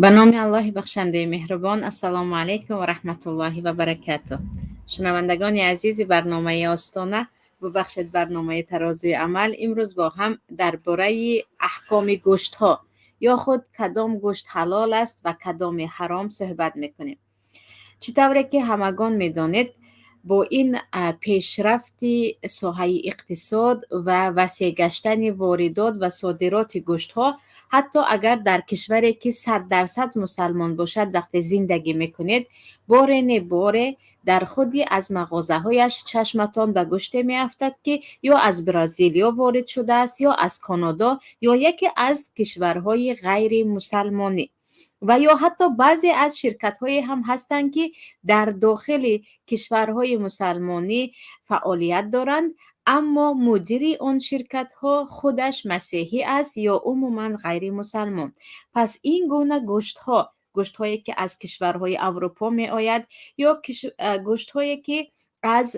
Ба номи Аллоҳи бахшандаи меҳрубон. Ассалому алайкум ва раҳматуллоҳи ва баракатуҳ. Шунавандагони азизи барномаи Остона, бубахшед, барномаи Тарозуи амал, имрӯз бо ҳам дар бораи аҳкоми гӯштҳо ё худ кадом гӯшт ҳалол аст ва кадоме ҳаром суҳбат мекунем. Чӣ тавре ки ҳамагон медонед, бо ин пешрафти соҳаи иқтисод ва васеъ гаштани воридот ва содироти гӯштҳо, ҳатто агар дар кишваре, ки 100% мусалмон бошад, вақте зиндагӣ мекунед, боре не боре дар худи аз мағозаҳояш чашматон ба гӯште меафтад, ки ё аз Бразилиё ворид шудааст, ё аз Канадо, ё яке аз кишварҳои ғайримусалмонӣ. Ва ё ҳатто баъзе аз ширкатҳое ҳам ҳастанд, ки дар дохили кишварҳои мусалмонӣ фаъолият доранд, аммо мудири он ширкатҳо худаш масеҳӣ аст ё умуман ғайримусалмон. Пас ин гуна гӯштҳо, гӯштҳое ки аз кишварҳои Аврупо меояд ё гӯштҳое ки аз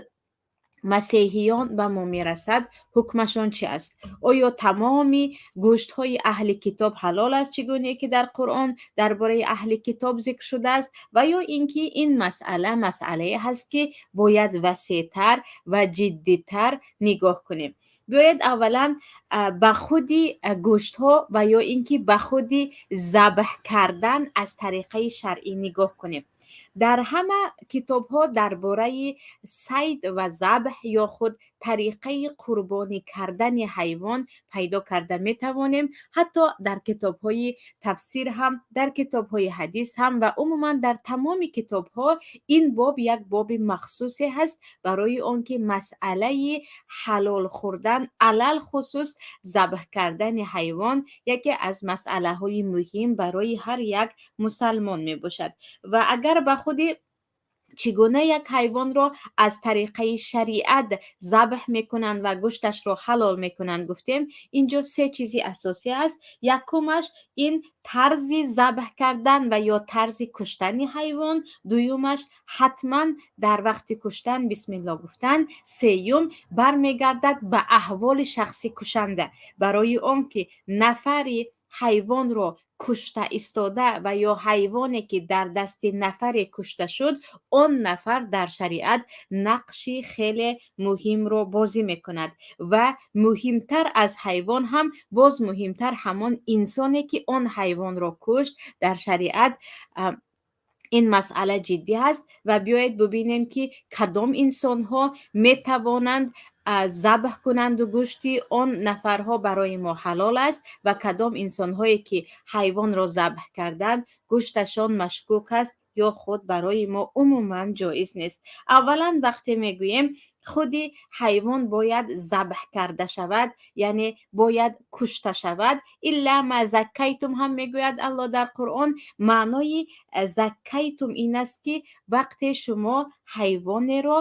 масеҳиён ба мо мерасад, ҳукмашон чӣ аст? Оё тамоми гӯштҳои аҳли китоб ҳалол аст, чӣ гуне ки дар Қуръон дар бораи аҳли китоб зикр шудааст, ва ё ин ки ин масъала масъалае ҳаст, ки бояд васеътар ва ҷиддитар нигоҳ кунем? Биёед, аввалан ба худи гӯштҳо ва ё ин ки ба худи забҳ кардан аз тариқаи шаръӣ нигоҳ кунем. Дар ҳама китобҳо дар бораи сайд ва забҳ ё худ тариқаи қурбонӣ кардани ҳайвон пайдо карда метавонем. Ҳатто дар китобҳои тафсир ҳам, дар китобҳои ҳадис ҳам ва умуман дар тамоми китобҳо ин боб як боби махсусе ҳаст барои он ки масъалаи ҳалол хӯрдан, алалхусус забҳ кардани ҳайвон, яке аз масъалаҳои муҳим барои ҳар як мусалмон мебошад. Ва агар ба худи чӣ гуна як ҳайвонро аз тариқаи шариат забҳ мекунанд ва гӯшташро ҳалол мекунанд гуфтем, инҷо се чизи асосӣ аст. Якумаш ин тарзи забҳ кардан ва ё тарзи куштани ҳайвон, дуюмаш ҳатман дар вақти куштан бисмилло гуфтан, сеюм бармегардад ба аҳволи шахси кушанда, барои он ки нафари ҳайвонро кушта истода ва ё ҳайвоне ки дар дасти нафаре кушта шуд, он нафар дар шариат нақши хеле муҳимро бозӣ мекунад ва муҳимтар аз ҳайвон ҳам боз муҳимтар ҳамон инсоне ки он ҳайвонро кушт. Дар шариат ин масъала ҷиддӣ аст. Ва биёед бубинем, ки кадом инсонҳо метавонанд забҳ кунанду гӯшти он нафарҳо барои мо ҳалол аст ва кадом инсонҳое ки ҳайвонро забҳ карданд, гӯшташон машкук аст ё худ барои мо умуман ҷоиз нест. Аввалан, вақте мегӯем, худи ҳайвон бояд забҳ карда шавад, яъне бояд кушта шавад. Илла ма заккайтум ҳам мегӯяд Алло дар Қуръон. Маънои заккайтум ин аст, ки вақте шумо ҳайвонеро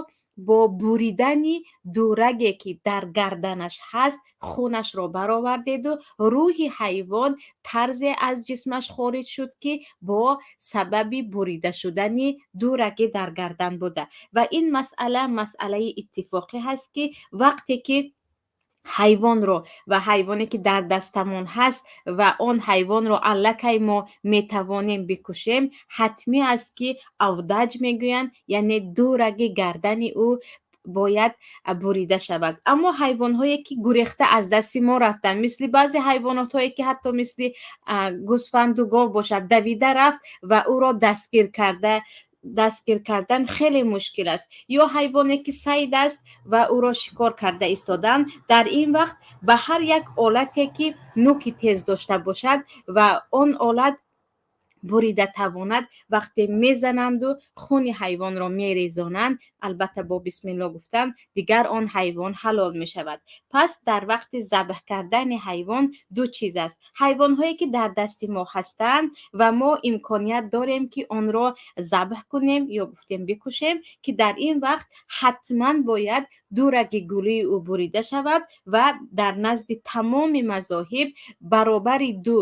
бо буридани ду раге, ки дар гарданаш ҳаст, хунашро баровардеду рӯҳи ҳайвон тарзе аз ҷисмаш хориҷ шуд, ки бо сабаби бурида шудани ду раге дар гардан буда. Ва ин масъала масъалаи иттифоқӣ ҳаст, ки вақте ки ҳайвонро ва ҳайвоне ки дар дастамон ҳаст ва он ҳайвонро аллакай мо метавонем бикушем, ҳатмӣ аст, ки авдаҷ мегӯянд, яъне ду раги гардани ӯ бояд бурида шавад. Аммо ҳайвонҳое ки гурехта аз дасти мо рафтанд, мисли баъзе ҳайвонотҳое ки ҳатто мисли гӯсфанду гов бошад, давида рафт ва ӯро дастгир кардан хеле мушкил аст, ё ҳайвоне ки сайд аст ва ӯро шикор карда истодан, дар ин вақт ба ҳар як олате ки нӯки тез дошта бошад ва он олат бурида тавонад, вақте мезананду хуни ҳайвонро мерезонанд, албатта бо бисмилло гуфтан, дигар он ҳайвон ҳалол мешавад. Пас дар вақти забҳ кардани ҳайвон ду чиз аст. Ҳайвонҳое ки дар дасти мо ҳастанд ва мо имконият дорем, ки онро забҳ кунем ё гуфтем бикушем, ки дар ин вақт ҳатман бояд ду раги гулӯи ӯ бурида шавад ва дар назди тамоми мазоҳиб баробари ду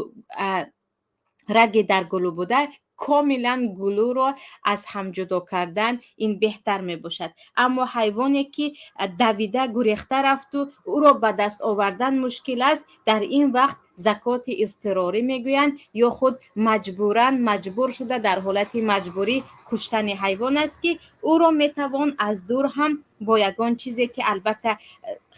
раги дар гулӯ буда, комилан гулӯро аз ҳам ҷудо кардан ин беҳтар мебошад. Аммо ҳайвоне ки давида гурехта рафту ӯро ба даст овардан мушкил аст, дар ин вақт Закоти изтирорӣ мегӯянд ё худ маҷбуран, маҷбур шуда, дар ҳолати маҷбурӣ куштани ҳайвон аст, ки ӯро метавон аз дур ҳам бо ягон чизе, ки албатта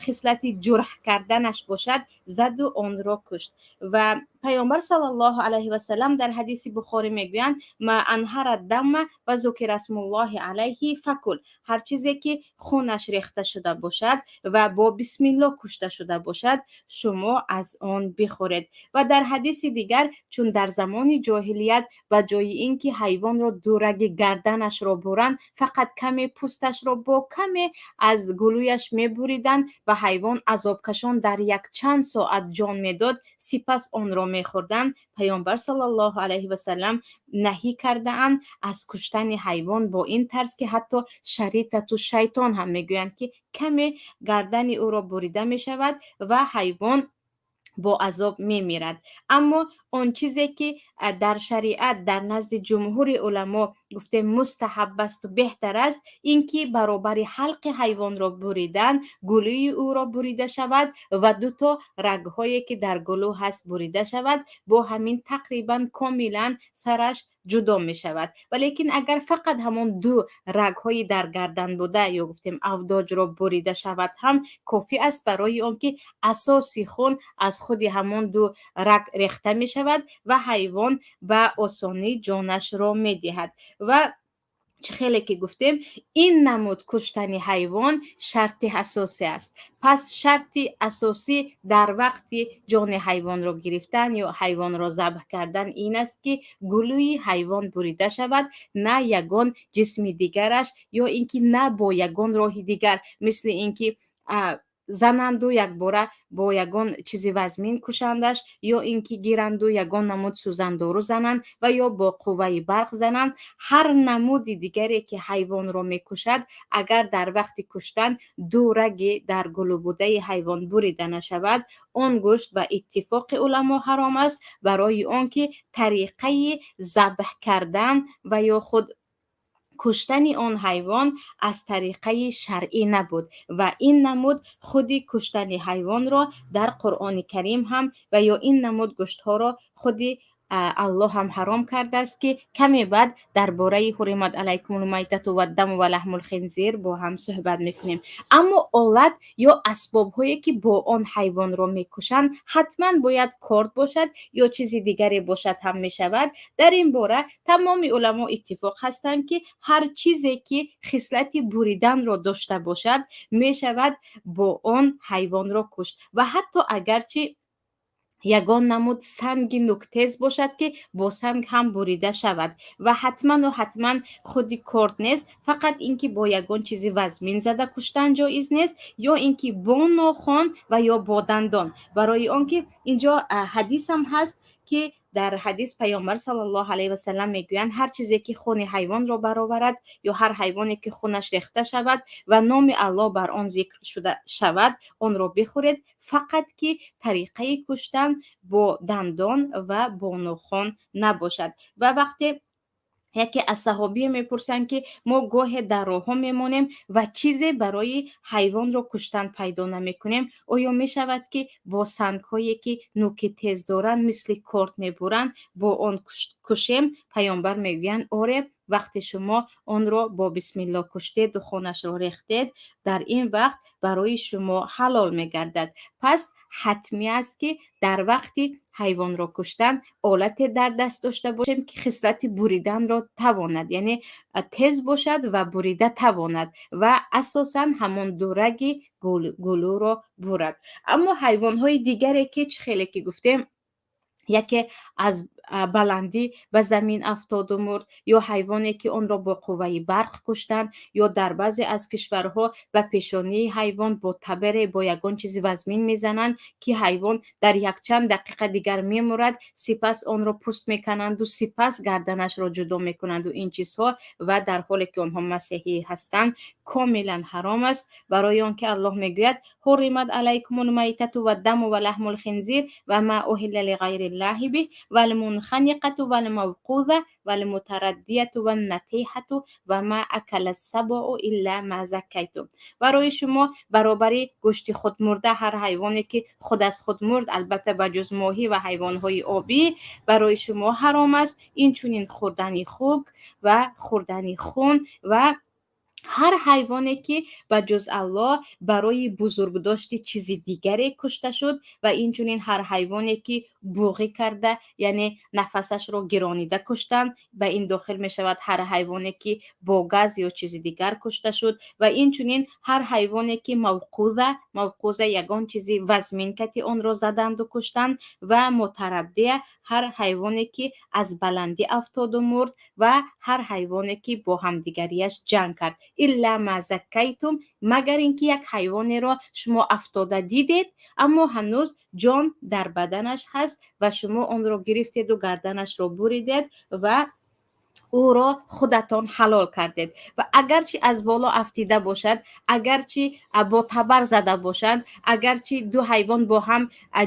хислати ҷурҳ карданаш бошад, заду онро кушт. Ва Паёмбар саллаллоҳу алайҳи васалам дар ҳадиси Бухорӣ мегӯянд: "ما أنهر الدم وذكر اسم الله عليه فكل". Ҳар чизе ки хунаш рехта шуда бошад ва бо бисмилло кушта шуда бошад, шумо аз он бихӯред. Ва дар ҳадиси дигар, чун дар замони ҷоҳилият ба ҷои ин ки ҳайвонро ду раги гарданашро буранд, фақат каме пӯсташро бо каме аз гулӯяш мебуриданд ва ҳайвон азобкашон дар якчанд соат ҷон медод, сипас онро мехӯрданд, Паёмбар саллаллоҳу алайҳи васалам наҳӣ кардаанд аз куштани ҳайвон бо ин тарз, ки ҳатто шаритату шайтон ҳам мегӯянд, ки каме гардани ӯро бурида мешавад ва ҳайвон бо азоб мемирад. Аммо он чизе ки дар шариат дар назди ҷумҳури уламо гуфтем мустаҳаб асту беҳтар аст, ин ки баробари ҳалқи ҳайвонро буридан, гулӯи ӯро бурида шавад ва дуто рагҳое ки дар гулӯ ҳаст бурида шавад. Бо ҳамин тақрибан комилан сараш ҷудо мешавад. Валекин агар фақат ҳамон ду рагҳои дар гардан буда ё гуфтем авдоҷро бурида шавад ҳам кофӣ аст, барои он ки асоси хун аз худи ҳамон ду раг рехта мешавад ва ҳайвон ба осонӣ ҷонашро медиҳад. Ва чӣ хеле ки гуфтем, ин намуд куштани ҳайвон шарти асосӣ аст. Пас шарти асосӣ дар вақти ҷони ҳайвонро гирифтан ё ҳайвонро забҳ кардан ин аст, ки гулӯи ҳайвон бурида шавад, на ягон ҷисми дигараш ё ин ки на бо ягон роҳи дигар, мисли ин ки зананду якбора бо ягон чизи вазмин кушандаш, ё ин ки гиранду ягон намуд сӯзандору зананд ва ё бо қувваи барқ зананд. Ҳар намуди дигаре ки ҳайвонро мекушад, агар дар вақти куштан ду раги дар гулӯбудаи ҳайвон бурида нашавад, он гӯшт ба иттифоқи уламо ҳаром аст, барои он ки тариқаи забҳ кардан ва ё худ куштани он ҳайвон аз тариқаи шаръӣ набуд. Ва ин намуд худи куштани ҳайвонро дар Қуръони Карим ҳам ва ё ин намуд гӯштҳоро худи Аллоҳ ҳам ҳаром кардааст, ки каме баъд дар бораи حرمت عليكم الميتة والدم ولحم الخنزير бо ҳам суҳбат мекунем. Аммо олат ё асбобҳое ки бо он ҳайвонро мекушанд, ҳатман бояд корд бошад ё чизи дигаре бошад ҳам мешавад? Дар ин бора тамоми уламо иттифоқ ҳастанд, ки ҳар чизе ки хислати буриданро дошта бошад, мешавад бо он ҳайвонро кушт. Ва ҳатто агарчи ягон намуд санги нуктез бошад, ки бо санг ҳам бурида шавад. Ва ҳатману ҳатман худи корд нест, фақат ин ки бо ягон чизи вазмин зада куштан ҷоиз нест ё ин ки бо нохон ва ё бо дандон, барои он ки инҷо ҳадисам ҳаст, ки дар ҳадис Паёмбар саллаллоҳу алайҳи васалам мегӯянд: "Ҳар чизе ки хуни ҳайвонро бароварад ё ҳар ҳайвоне ки хунаш рехта шавад ва номи Аллоҳ бар он зикр шуда шавад, онро бихӯред", фақат ки тариқаи куштан бо дандон ва бо нохон набошад. Ва вақте яке аз саҳобие мепурсанд, ки мо гоҳе дар роҳҳо мемонем ва чизе барои ҳайвонро куштан пайдо намекунем, оё мешавад, ки бо сангҳое ки нӯки тез доранд, мисли корд мебуранд, бо он кушем? Паёмбар мегӯянд: "Оре, вақте шумо онро бо бисмилло куштеду хунашро рехтед, дар ин вақт барои шумо ҳалол мегардад". Пас ҳатмӣ аст, ки дар вақти ҳайвонро куштан олате дар даст дошта бошем, ки хислати буриданро тавонад, яъне тез бошад ва бурида тавонад ва асосан ҳамон ду раги гулӯро бурад. Аммо ҳайвонҳои дигаре ки чӣ хеле ки гуфтем, яке аз баландӣ ба замин афтоду мурд ё ҳайвоне ки онро бо қувваи барқ куштанд, ё дар баъзе аз кишварҳо ба пешонии ҳайвон бо табаре, бо ягон чизи вазмин мезананд, ки ҳайвон дар якчанд дақиқа дигар мемурад, сипас онро пӯст мекананду сипас гарданашро ҷудо мекунанду ин чизҳо, ва дар ҳоле ки онҳо масеҳӣ ҳастанд, комилан ҳаром аст, барои он ки Аллоҳ мегӯяд: حرمت عليكم الميتة والدم ولحم الخنزير وما أهل لغير الله به وال والمنخنقة والموقوذة والمتردية والنطيحة وما أكل السبع إلا ما ذكيتم. Барои шумо баробари гӯшти худмурда, ҳар ҳайвоне, ки худ аз худ мурд, албатта ба ҷуз моҳӣ ва ҳайвонҳои обӣ, барои шумо ҳаром аст. Инчунин хӯрдани хук ва хӯрдани хун ва ҳар ҳайвоне, ки ба ҷуз Аллоҳ барои бузургдошти чизи дигаре кушта шуд, ва инчунин ҳар ҳайвоне, ки буғӣ карда, яъне нафасашро гиронида куштанд. Ба ин дохил мешавад ҳар ҳайвоне, ки бо газ ё чизи дигар кушта шуд, ва инчунин ҳар ҳайвоне, ки мавқуза, мавқуза ягон чизи вазмин кати онро заданду куштанд, ва мутараддия, ҳар ҳайвоне, ки аз баландӣ афтоду мурд, ва ҳар ҳайвоне, ки бо ҳамдигарияш ҷанг кард. إلا ما ذكيتم, магар ин ки як ҳайвонеро шумо афтода дидед, аммо ҳанӯз ҷон дар баданаш ҳаст ва шумо онро гирифтеду гарданашро буридед ва ӯро худатон ҳалол кардед. Ва агарчи аз боло афтида бошад, агарчи бо табар зада бошанд, агарчи ду ҳайвон бо ҳам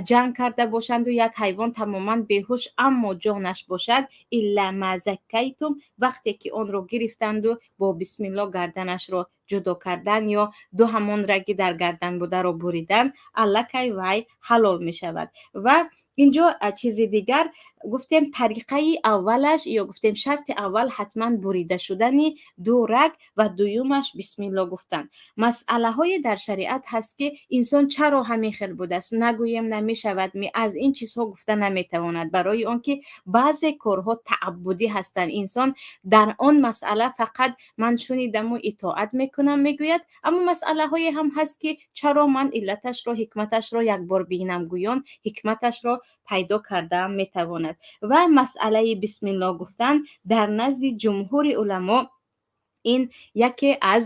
ҷанг карда бошанду як ҳайвон тамоман беҳуш, аммо ҷонаш бошад, إلا ما ذكيتم, вақте ки онро гирифтанду бо бисмилло гарданашро ҷудо кардан ё ду ҳамон раги дар гардан бударо буридан, аллакай вай ҳалол мешавад. Ва инҷо чизи дигар гуфтем, тариқаи аввалаш ё гуфтем шарти аввал ҳатман бурида шудани ду раг ва дуюмаш бисмилло гуфтан. Масъалаҳое дар шариат ҳаст, ки инсон чаро ҳамин хел будааст нагӯем намешавад, аз ин чизҳо гуфта наметавонад, барои он ки баъзе корҳо тааббудӣ ҳастанд. Инсон дар он масъала фақат ман шунидаму итоат мекунам мегӯяд, аммо масъалаҳое ҳам ҳаст, ки чаро ман иллаташро, ҳикматашро як бор бинам гӯён ҳикматашро пайдо кардаам метавонад. Ва масъалаи бисмилло гуфтан дар назди ҷумҳури уламо ин яке аз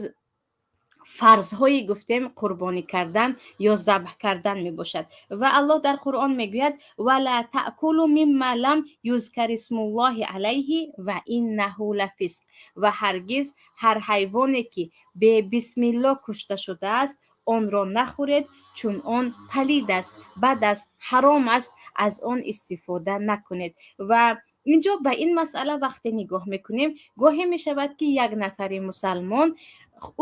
фарзҳои гуфтем қурбонӣ кардан ё забҳ кардан мебошад. Ва Аллоҳ дар Қуръон мегӯяд: ولا تأكلوا مما لم يذكر اسم الله عليه وإنه لفسق. Ва ҳаргиз ҳар ҳайвоне, ки бе бисмилло кушта шудааст, онро нахӯред, чун он палид аст, бад аст, ҳаром аст, аз он истифода накунед. Ва инҷо ба ин масъала вақте нигоҳ мекунем, гоҳе мешавад, ки як нафари мусалмон,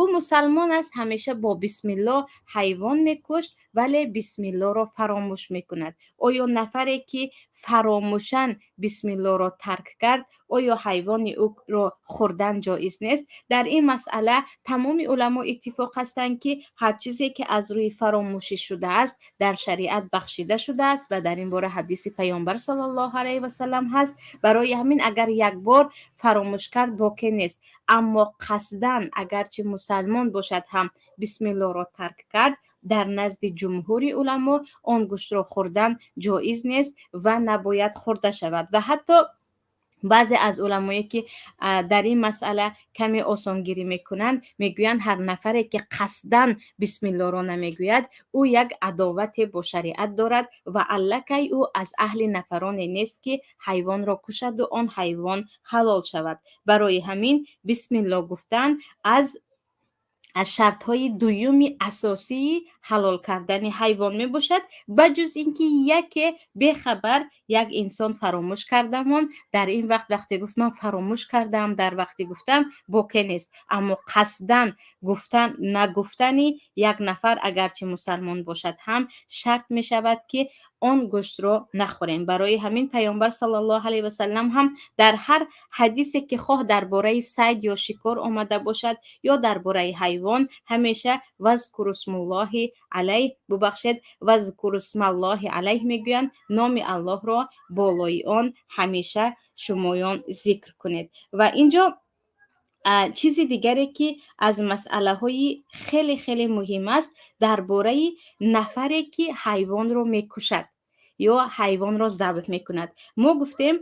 ӯ мусалмон аст, ҳамеша бо бисмилло ҳайвон мекушт, вале бисмиллоро фаромӯш мекунад. Оё нафаре, ки фаромӯшан бисмиллоро тарк кард, оё ҳайвони ӯро хӯрдан ҷоиз нест? Дар ин масъала тамоми уламо иттифоқ ҳастанд, ки ҳар чизе, ки аз рӯи фаромӯшӣ шудааст, дар шариат бахшида шудааст ва дар ин бора ҳадиси Паёмбар саллаллоҳу алайҳи васалам ҳаст. Барои ҳамин агар як бор фаромӯш кард, боке нест, аммо қасдан, агарчи мусалмон бошад ҳам, бисмиллоро тарк кард, дар назди ҷумҳури уламо он гӯштро хӯрдан ҷоиз нест ва набояд хӯрда шавад. Ва ҳатто баъзе аз уламое, ки дар ин масъала каме осонгирӣ мекунанд, мегӯянд, ҳар нафаре, ки қасдан бисмиллоро намегӯяд, ӯ як адовате бо шариат дорад ва аллакай ӯ аз аҳли нафароне нест, ки ҳайвонро кушаду он ҳайвон ҳалол шавад. Барои ҳамин бисмилло гуфтан аз шартҳои дуюми асосии ҳалол кардани ҳайвон мебошад, ба ҷуз ин ки яке бехабар як инсон фаромӯш кардамон. Дар ин вақт, вақте гуфт: «Ман фаромӯш кардам», дар вақти гуфтан боке нест, аммо қасдан гуфтан, нагуфтани як нафар, агарчи мусалмон бошад ҳам, шарт мешавад, ки он гӯштро нахӯрем. Барои ҳамин Паёмбар саллаллоҳу алайҳи васалам ҳам дар ҳар ҳадисе, ки хоҳ дар бораи сайд ё шикор омада бошад ё дар бораи ҳайвон, ҳамеша واذكروا اسم الله عليه, бубахшед, واذكروا اسم الله عليه мегӯянд, номи Аллоҳро болои он ҳамеша шумоён зикр кунед. Ва инҷо чизи дигаре, ки аз масъалаҳои хеле хеле муҳим аст, дар бораи нафаре, ки ҳайвонро мекушад ё ҳайвонро забҳ мекунад. Мо гуфтем,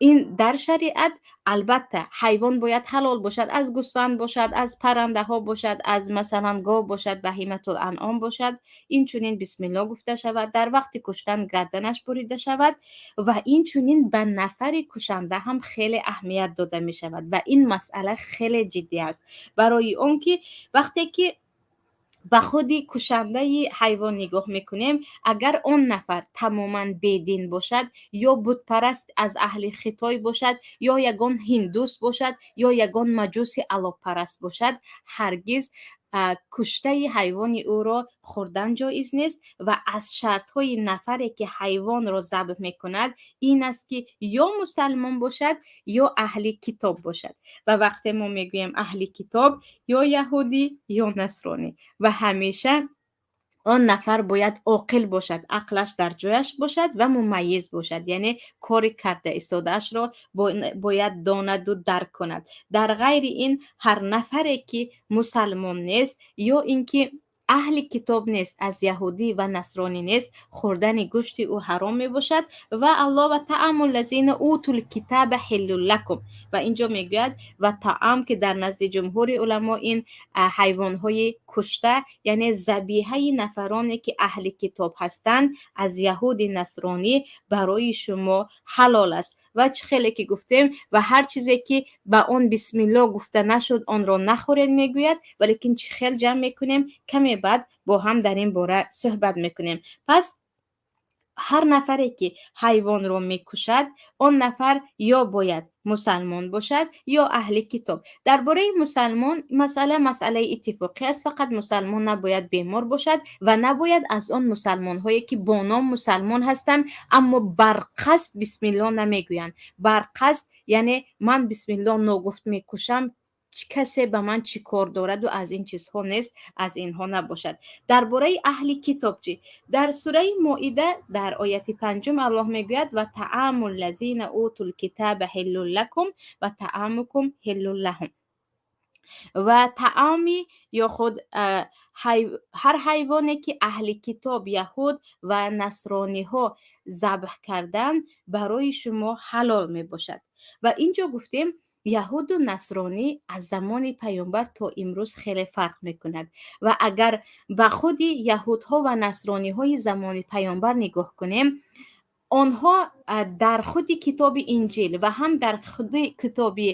ин дар шариат албатта ҳайвон бояд ҳалол бошад, аз гӯсфанд бошад, аз паррандаҳо бошад, аз масалан гов бошад, بهيمة الأنعام бошад, инчунин бисмилло гуфта шавад, дар вақти куштан гарданаш бурида шавад ва инчунин ба нафари кушанда ҳам хеле аҳамият дода мешавад. Ва ин масъала хеле ҷиддӣ аст, барои он ки вақте ки Ба худи кушандаи ҳайвон нигоҳ мекунем, агар он нафар тамоман бедин бошад ё бутпараст аз аҳли Хитой бошад, ё ягон ҳиндус бошад, ё ягон маҷуси аловпараст бошад, ҳаргиз куштаи ҳайвони ӯро хӯрдан ҷоиз нест. Ва аз шартҳои нафаре, ки ҳайвонро забҳ мекунад, ин аст, ки ё мусалмон бошад, ё аҳли китоб бошад. Ва вақте мо мегӯем аҳли китоб, ё яҳудӣ, ё насронӣ. Ва ҳамеша он нафар бояд оқил бошад, ақлаш дар ҷояш бошад ва мумайиз бошад, яъне кори карда истодаашро бояд донаду дарк кунад. Дар ғайри ин, ҳар нафаре, ки мусалмон нест ё ин ки аҳли китоб нест, аз яҳудӣ ва насронӣ нест, хӯрдани гӯшти ӯ ҳаром мебошад. Ва Аллоҳ: "Ва тааму ллазина утул китаба ҳиллун лакум". Ва инҷо мегӯяд: ва таам, ки дар назди ҷумҳури уламо ин ҳайвонҳои кушта, яъне забиҳаи нафароне, ки аҳли китоб ҳастанд, аз яҳуди насронӣ, барои шумо ҳалол аст. Ва чӣ хеле ки гуфтем, ва ҳар чизе, ки ба он бисмилло гуфта нашуд, онро нахӯред, мегӯяд. Валекин чӣ хел ҷамъ мекунем, каме баъд бо ҳам дар ин бора суҳбат мекунем. Пас ҳар нафаре, ки ҳайвонро мекушад, он нафар ё бояд мусалмон бошад, ё аҳли китоб. Дар бораи мусалмон масъала масъалаи иттифоқӣ аст. Фақат мусалмон набояд бемор бошад ва набояд аз он мусалмонҳое, ки бо ном мусалмон ҳастанд, аммо барқасд бисмилло намегӯянд. Барқасд, яъне ман бисмилло ногуфт мекушам, касе ба ман чӣ кор дораду, аз ин чизҳо нест, аз инҳо набошад. Дар бораи аҳли китоб чӣ? Дар сураи Моида, дар ояти панҷум, Аллоҳ мегӯяд: "Ва тааму ллазина утул китаба ҳиллун лакум ва таамукум ҳиллун лаҳум". Ва таоми ё худ ҳар ҳайвоне, ки аҳли китоб, яҳуд ва насрониҳо забҳ карданд, барои шумо ҳалол мебошад. Ва инҷо гуфтем, яҳуду насронӣ аз замони паёмбар то имрӯз хеле фарқ мекунад. Ва агар ба худи яҳудҳо ва насрониҳои замони паёмбар нигоҳ кунем, онҳо дар худи китоби Инҷил ва ҳам дар худи китоби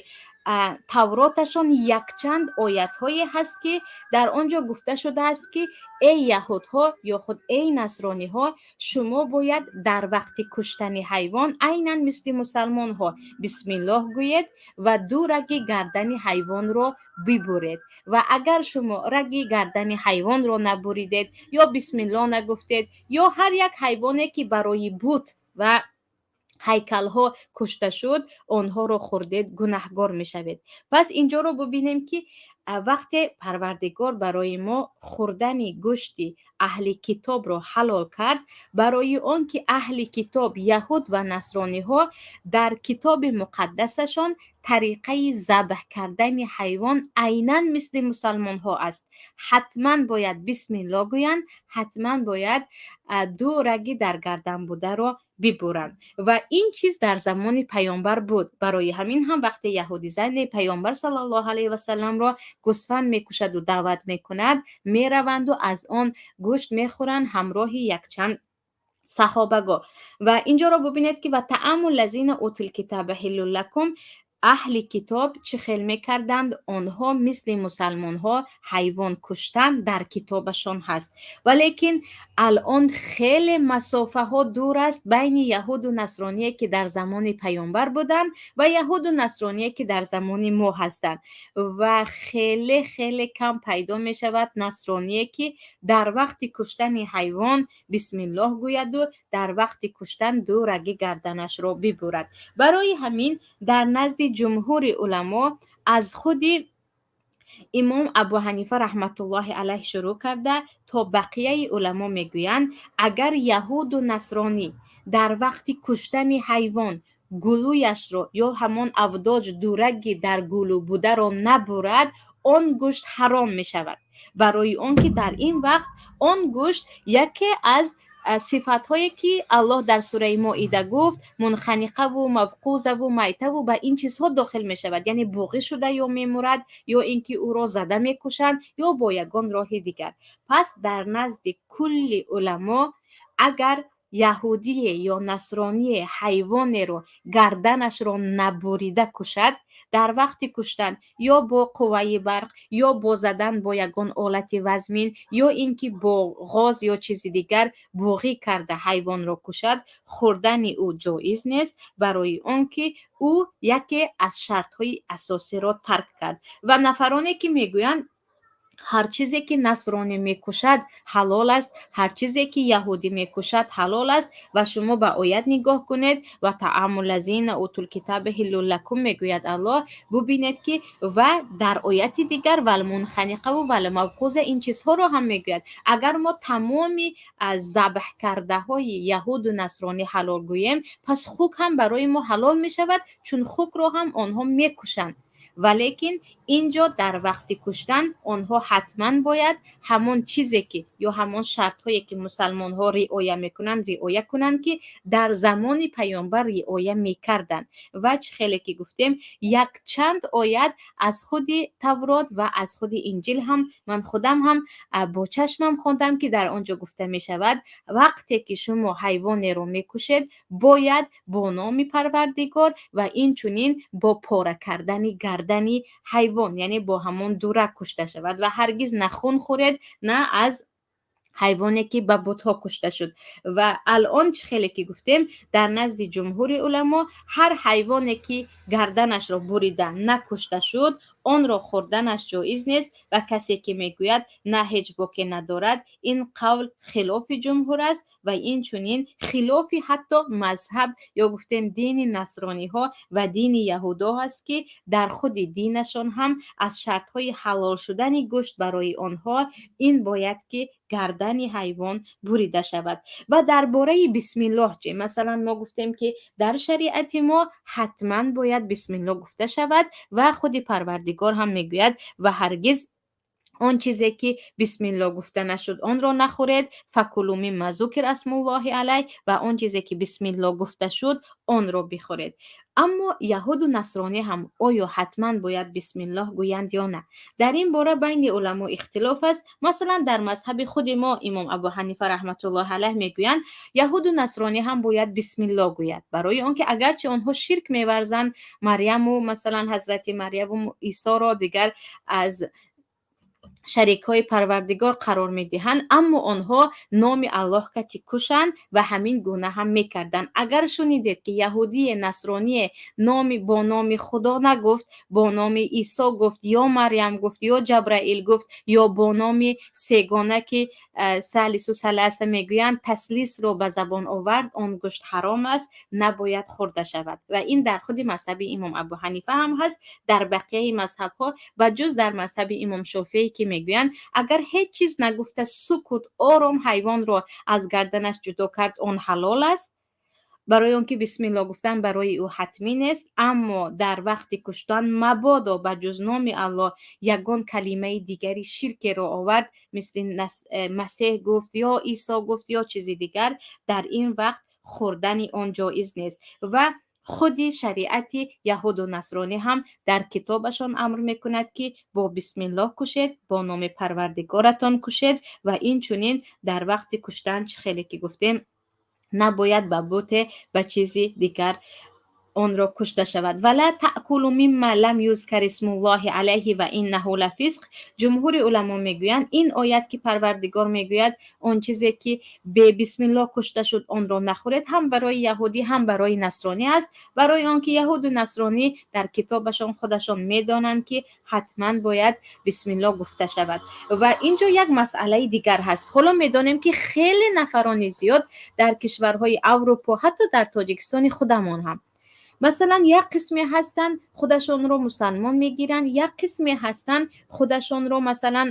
Тавроташон якчанд оятҳое ҳаст, ки дар он ҷо гуфта шудааст, ки эй яҳудҳо ё худ эй насрониҳо, шумо бояд дар вақти куштани ҳайвон айнан мисли мусалмонҳо бисмиллоҳ гӯед ва ду раги гардани ҳайвонро бибуред. Ва агар шумо раги гардани ҳайвонро набуридед ё бисмиллоҳ нагуфтед, ё ҳар як ҳайвоне, ки барои бут ва ҳайкалҳо кушта шуд, онҳоро хӯрдед, гунаҳгор мешавед. Пас инҷоро бубинем, ки вақте Парвардигор барои мо хӯрдани гӯшти аҳли китобро ҳалол кард, барои он ки аҳли китоб, яҳуд ва насрониҳо, дар китоби муқаддасашон тариқаи забҳ кардани ҳайвон айнан мисли мусалмонҳо аст: ҳатман бояд бисмилло гӯянд, ҳатман бояд ду раги дар гардан бударо бибуранд. Ва ин чиз дар замони паёмбар буд. Барои ҳамин ҳам вақте яҳуди зане паёмбар саллаллоҳу алайҳи васалламро гӯсфанд мекушаду даъват мекунад, мераванду аз он гӯшт мехӯранд ҳамроҳи якчанд саҳобаго. Ва инҷоро бубинед, ки "Ва тааму ллазина утул китаба ҳиллун лакум". Аҳли китоб чӣ хел мекарданд? Онҳо мисли мусалмонҳо ҳайвон куштан дар китобашон ҳаст. Валекин алон хеле масофаҳо дур аст байни яҳуду насроние, ки дар замони паёмбар буданд, ва яҳуду насроние, ки дар замони мо ҳастанд. Ва хеле хеле кам пайдо мешавад насроние, ки дар вақти куштани ҳайвон бисмиллоҳ гӯяду дар вақти куштан ду раги гарданашро бибурад. Барои ҳамин дар назди ҷумҳури уламо, аз худи имом Абу Ҳанифа раҳматуллоҳи алайҳ шурӯъ карда то бақияи уламо, мегӯянд: агар яҳуду насронӣ дар вақти куштани ҳайвон гулӯяшро ё ҳамон авдоҷ, дураги дар гулӯ бударо набурад, он гӯшт ҳаром мешавад. Барои он ки дар ин вақт он гӯшт яке аз сифатҳое, ки Аллоҳ дар сураи Моида гуфт, мунханиқаву мавқузаву майтаву, ба ин чизҳо дохил мешавад, яъне буғӣ шуда ё мемурад, ё ин ки ӯро зада мекушанд, ё бо ягон роҳи дигар. Пас дар назди кулли уламо, агар Яҳудие ё насроние ҳайвонеро гарданашро набурида кушад, дар вақти куштан ё бо қувваи барқ, ё бо задан бо ягон олати вазмин, ё ин ки бо ғоз ё чизи дигар буғӣ карда ҳайвонро кушад, хӯрдани ӯ ҷоиз нест, барои он ки ӯ яке аз шартҳои асосиро тарк кард. Ва нафароне, ки мегӯянд, ҳар чизе ки насронӣ мекушад, ҳалол аст, ҳар чизе ки яҳудӣ мекушад, ҳалол аст, ва шумо ба оят нигоҳ кунед, وطعام الذين أوتوا الكتاب حل لكم, мегӯяд Аллоҳ. Бубинед, ки ва дар ояти дигар والمنخنقة والموقوذة, ин чизҳоро ҳам мегӯяд. Агар мо тамоми забҳ кардаҳои яҳуду насронӣ ҳалол гӯем, пас хук ҳам барои мо ҳалол мешавад, чун хукро ҳам онҳо мекушанд. Валекин ин ҷо дар вақти куштан онҳо ҳатман бояд ҳамон чизе ки ё ҳамон шартҳое ки мусалмонҳо риоя мекунанд, риоя кунанд, ки дар замони паёмбар риоя мекарданд. Ва чӣ хеле ки гуфтем, якчанд оят аз худи Таврот ва аз худи Инҷил ҳам ман худам ҳам бо чашмам хондам, ки дар он ҷо гуфта мешавад: вақте ки шумо ҳайвонеро мекушед, бояд бо номи Парвардигор ва инчунин бо пора кардани гардани ҳайвон, яъне бо ҳамон дура, кушта шавад ва ҳаргиз на хун хӯред, на аз ҳайвоне ки ба бутҳо кушта шуд. Ва алон, чӣ хеле ки гуфтем, дар назди ҷумҳури уламо ҳар ҳайвоне ки гарданашро бурида накушта шуд, онро хӯрданаш ҷоиз нест. Ва касе ки мегӯяд, на, ҳеҷ боке надорад, ин қавл хилофи ҷумҳур аст ва инчунин хилофи ҳатто мазҳаб ё гуфтем дини насрониҳо ва дини яҳудо аст, ки дар худи динашон ҳам аз шартҳои ҳалол шудани гӯшт барои онҳо ин бояд ки гардани ҳайвон бурида шавад. Ва дар бораи бисмиллоҳ чӣ? Масалан, мо гуфтем, ки дар шариати мо ҳатман бояд бисмиллоҳ гуфта шавад ва худи Парвардигор ҳам мегӯяд: ва ҳаргиз он чизе ки бисмиллоҳ гуфта нашуд, онро нахӯред, فكلوا مما ذكر اسم الله عليه, ва он чизе ки бисмиллоҳ гуфта шуд, онро бихӯред. Аммо яҳуду насронӣ ҳам оё ҳатман бояд бисмиллоҳ гӯянд ё на? Дар ин бора байни уламо ихтилоф аст. Масалан, дар мазҳаби худи мо имом Абу Ҳанифа раҳматуллоҳи алайҳ мегӯянд, яҳуду насронӣ ҳам бояд бисмиллоҳ гӯяд, барои он ки агарчи онҳо ширк меварзанд, Марьяму, масалан, ҳазрати Марьяму Исоро дигар аз шарикҳои Парвардигор қарор медиҳанд, аммо онҳо номи Аллоҳ кати кушанд ва ҳамин гуна ҳам мекарданд. Агар шунидед, ки яҳудие, насроние номи бо номи Худо нагуфт, бо номи Исо гуфт ё Марьям гуфт ё Ҷабраил гуфт ё бо номи сегона, ки ثالث ثلاثة мегӯянд, таслисро ба забон овард, он гӯшт ҳаром аст, набояд хӯрда шавад. Ва ин дар худи мазҳаби имом Абу Ҳанифа ҳам ҳаст. Дар бақияи мазҳабҳо, ба ҷуз дар мазҳаби имом Шофеӣ, ки мегӯянд, агар ҳеҷ чиз нагуфта, сукут, ором ҳайвонро аз гарданаш ҷудо кард, он ҳалол аст, барои он ки бисмилло гуфтан барои ӯ ҳатмӣ нест. Аммо дар вақти куштан мабодо ба ҷуз номи Аллоҳ ягон калимаи дигари ширкеро овард, мисли Масеҳ гуфт ё Исо гуфт ё чизи дигар, дар ин вақт хӯрдани он ҷоиз нест. Ва худи шариати яҳуду насронӣ ҳам дар китобашон амр мекунад, ки бо бисмиллоҳ кушед, бо номи Парвардигоратон кушед ва инчунин дар вақти куштан, чӣ хеле ки гуфтем, набояд ба буте, ба чизи дигар онро кушта шавад. ولا تأكلوا مما لم يذكر اسم الله عليه وإنه لفسق. Ҷумҳури уламо мегӯянд, ин оят, ки Парвардигор мегӯяд, он чизе ки бе бисмиллоҳ кушта шуд, онро нахӯред, ҳам барои яҳудӣ, ҳам барои насронӣ аст, барои он ки яҳуду насронӣ дар китобашон худашон медонанд, ки ҳатман бояд бисмиллоҳ гуфта шавад. Ва ин ҷо як масъалаи дигар ҳаст. Ҳоло медонем, ки хеле нафарони зиёд дар кишварҳои Аврупо, ҳатто дар Тоҷикистони худамон ҳам, масалан, як қисме ҳастанд, худашонро мусалмон мегиранд, як қисме ҳастанд, худашонро, масалан,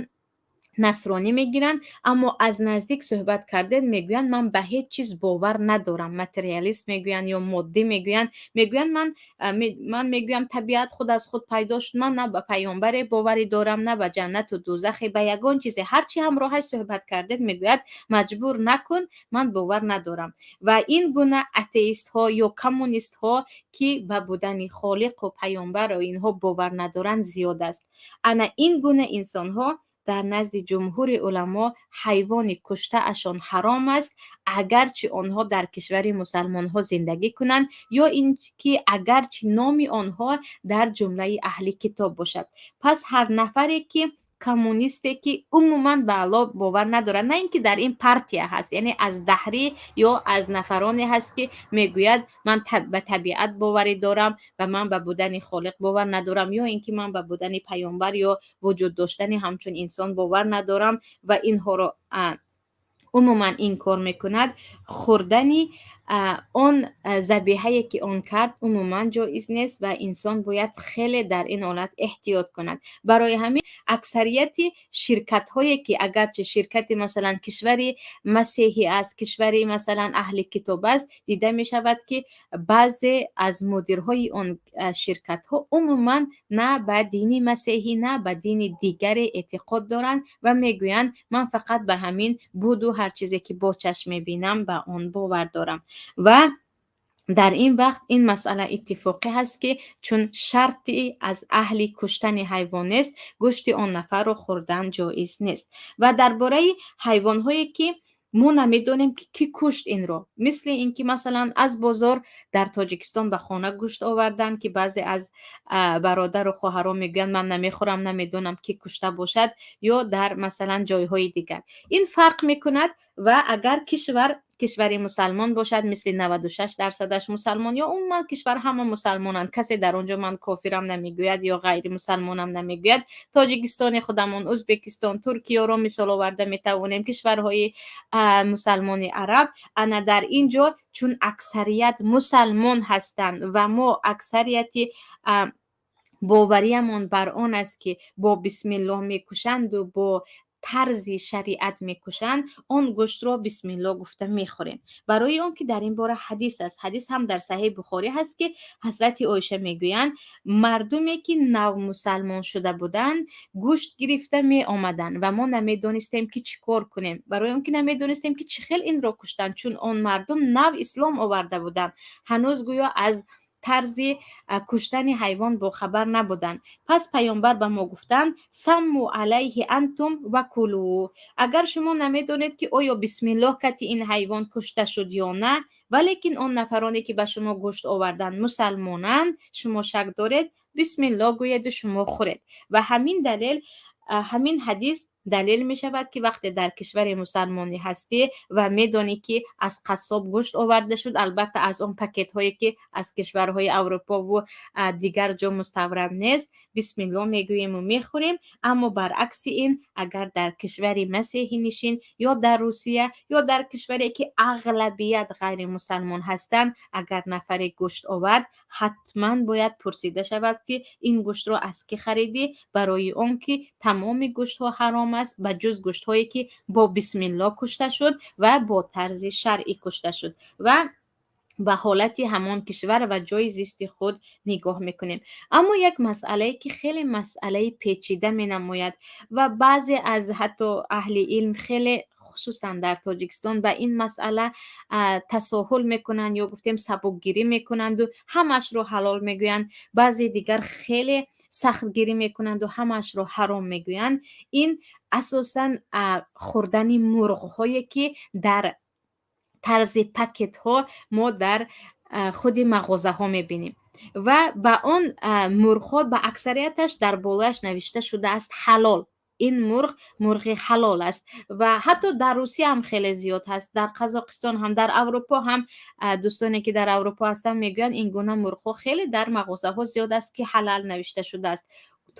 насронӣ мегиранд, аммо аз наздик суҳбат кардед, мегӯянд, ман ба ҳеҷ чиз бовар надорам, материалист мегӯянд ё моддӣ мегӯянд. Мегӯянд, ман мегӯям, табиат худ аз худ пайдо шуд, ман на ба паёмбаре боварӣ дорам, на ба ҷаннату дӯзахе, ба ягон чизе. Ҳарчи ҳамроҳаш суҳбат кардед, мегӯяд, маҷбур накун, ман бовар надорам. Ва ин гуна атеистҳо ё коммунистҳо, ки ба будани холиқу паёмбару инҳо бовар надоранд, зиёд аст. Ана ин гуна инсонҳо. Дар назди ҷумҳури уламо ҳайвони куштаашон ҳаром аст, агарчи онҳо дар кишвари мусалмонҳо зиндагӣ кунанд ё ин ки агарчи номи онҳо дар ҷумлаи аҳли китоб бошад. Пас ҳар нафаре ки коммунисте, ки умуман ба Аллоҳ бовар надорад, на ин ки дар ин партия ҳаст, яъне аз даҳрӣ ё аз нафароне ҳаст, ки мегӯяд: «Ман ба табиат боварӣ дорам ва ман ба будани Холиқ бовар надорам», ё ин ки «Ман ба будани паёмбар ё вуҷуд доштани ҳамчун инсон бовар надорам» ва инҳоро умуман инкор мекунад, хӯрдани он забиҳае, ки он кард, умуман ҷоиз нест ва инсон бояд хеле дар ин ҳолат эҳтиёт кунад. Барои ҳамин аксарияти ширкатҳое, ки агарчи ширкати, масалан, кишвари масеҳӣ аст, кишвари, масалан, аҳли китоб аст, дида мешавад, ки баъзе аз мудирҳои он ширкатҳо умуман на ба дини масеҳӣ, на ба дини дигаре эътиқод доранд ва мегӯянд: «Ман фақат ба ҳамин буду ҳар чизе, ки бо чашм мебинам, ба он бовар дорам». Ва дар ин вақт ин масъала иттифоқӣ ҳаст, ки чун шарти аз аҳли куштани ҳайвон нест, гӯшти он нафарро хӯрдан ҷоиз нест. Ва дар бораи ҳайвонҳое, ки мо намедонем, ки кӣ кушт инро, мисли ин ки, масалан, аз бозор дар Тоҷикистон ба хона гӯшт оварданд, ки баъзе аз бародару хоҳарон мегӯянд: «Ман намехӯрам, намедонам, кӣ кушта бошад», ё дар, масалан, ҷойҳои дигар, ин фарқ мекунад. Ва агар кишвар кишвари мусалмон бошад, мисли 96 дарсадаш мусалмон ё умуман кишвар ҳама мусалмонанд, касе дар он ҷо «Ман кофирам» намегӯяд ё ғайримусалмонам намегӯяд, Тоҷикистони худамон, Ӯзбекистон, Туркияро мисол оварда метавонем, кишварҳои мусалмони араб. Ана дар ин ҷо, чун аксарият мусалмон ҳастанд ва мо аксарияти бовариамон бар он аст, ки бо бисмиллоҳ мекушанду бо тарзи шариат мекушанд, он гӯштро бисмиллоҳ гуфта мехӯрем, барои он ки дар ин бора ҳадис аст. Ҳадис ҳам дар Саҳеҳи Бухорӣ ҳаст, ки ҳазрати Оиша мегӯянд: «Мардуме, ки навмусалмон шуда буданд, гӯшт гирифта меомаданд ва мо намедонистем, ки чӣ кор кунем, барои он ки намедонистем, ки чӣ хел инро куштанд, чун он мардум нав ислом оварда буданд, ҳанӯз гӯё аз тарзи куштани ҳайвон бохабар набуданд. Пас паёмбар ба мо гуфтанд: سموا عليه أنتم وكلوا. Агар шумо намедонед, ки оё бисмиллоҳ кати ин ҳайвон кушта шуд ё на, валекин он нафароне, ки ба шумо гӯшт оварданд, мусалмонанд, шумо шак доред, бисмиллоҳ гӯеду шумо хӯред». Ва ҳамин далел, ҳамин ҳадис далел мешавад, ки вақте дар кишвари мусалмонӣ ҳастӣ ва медонӣ, ки аз қассоб гӯшт оварда шуд, албатта аз он пакетҳое, ки аз кишварҳои Аврупову дигар ҷо муставрад нест, бисмиллоҳ мегӯему мехӯрем. Аммо баръакси ин, агар дар кишвари масеҳинишин ё дар Русия ё дар кишваре, ки ағлабият ғайримусалмон ҳастанд, агар нафаре гӯшт овард, ҳатман бояд пурсида шавад, ки ин гӯштро аз кӣ харидӣ, барои он ки тамоми гӯштҳо ҳаром аст, ба ҷуз гӯштҳое, ки бо бисмиллоҳ кушта шуд ва бо тарзи шаръӣ кушта шуд. Ва ба ҳолати ҳамон кишвар ва ҷойи зисти худ нигоҳ мекунем. Аммо як масъалае, ки хеле масъалаи печида менамояд ва баъзе аз ҳатто аҳли илм хеле, хусусан дар Тоҷикистон, ба ин масъала тасоҳул мекунанд ё гуфтем сабукгирӣ мекунанду ҳамаашро ҳалол мегӯянд, баъзе дигар хеле сахтгирӣ мекунанду ҳамаашро ҳаром мегӯянд, ин асосан хӯрдани мурғҳое, ки дар тарзи пакетҳо мо дар худи мағозаҳо мебинем ва ба он мурғҳо ба аксарияташ дар болояш навишта шудааст «ҳалол», ин мурғ мурғи ҳалол аст. Ва ҳатто дар Русия ҳам хеле зиёд ҳаст, дар Қазоқистон ҳам, дар Аврупо ҳам. Дӯстоне, ки дар Аврупо ҳастанд, мегӯянд, ин гуна мурғҳо хеле дар мағозаҳо зиёд аст, ки «ҳалал» навишта шудааст.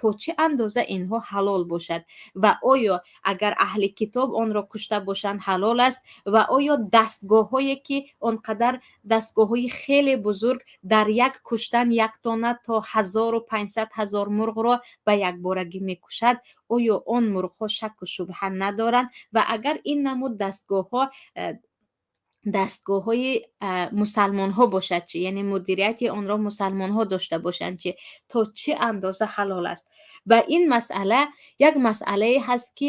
То чӣ андоза инҳо ҳалол бошад ва оё агар аҳли китоб онро кушта бошанд, ҳалол аст? Ва оё дастгоҳҳое, ки он қадар дастгоҳҳои хеле бузург дар як куштан як тона то 1500 ҳазор мурғро ба якборагӣ мекушад, оё он мурғҳо шакку шубҳа надоранд? Ва агар ин намуд дастгоҳҳо дастгоҳҳои мусалмонҳо бошад чӣ, яъне мудирияти онро мусалмонҳо дошта бошанд чӣ, то чӣ андоза ҳалол аст? Ва ин масъала як масъалае ҳаст, ки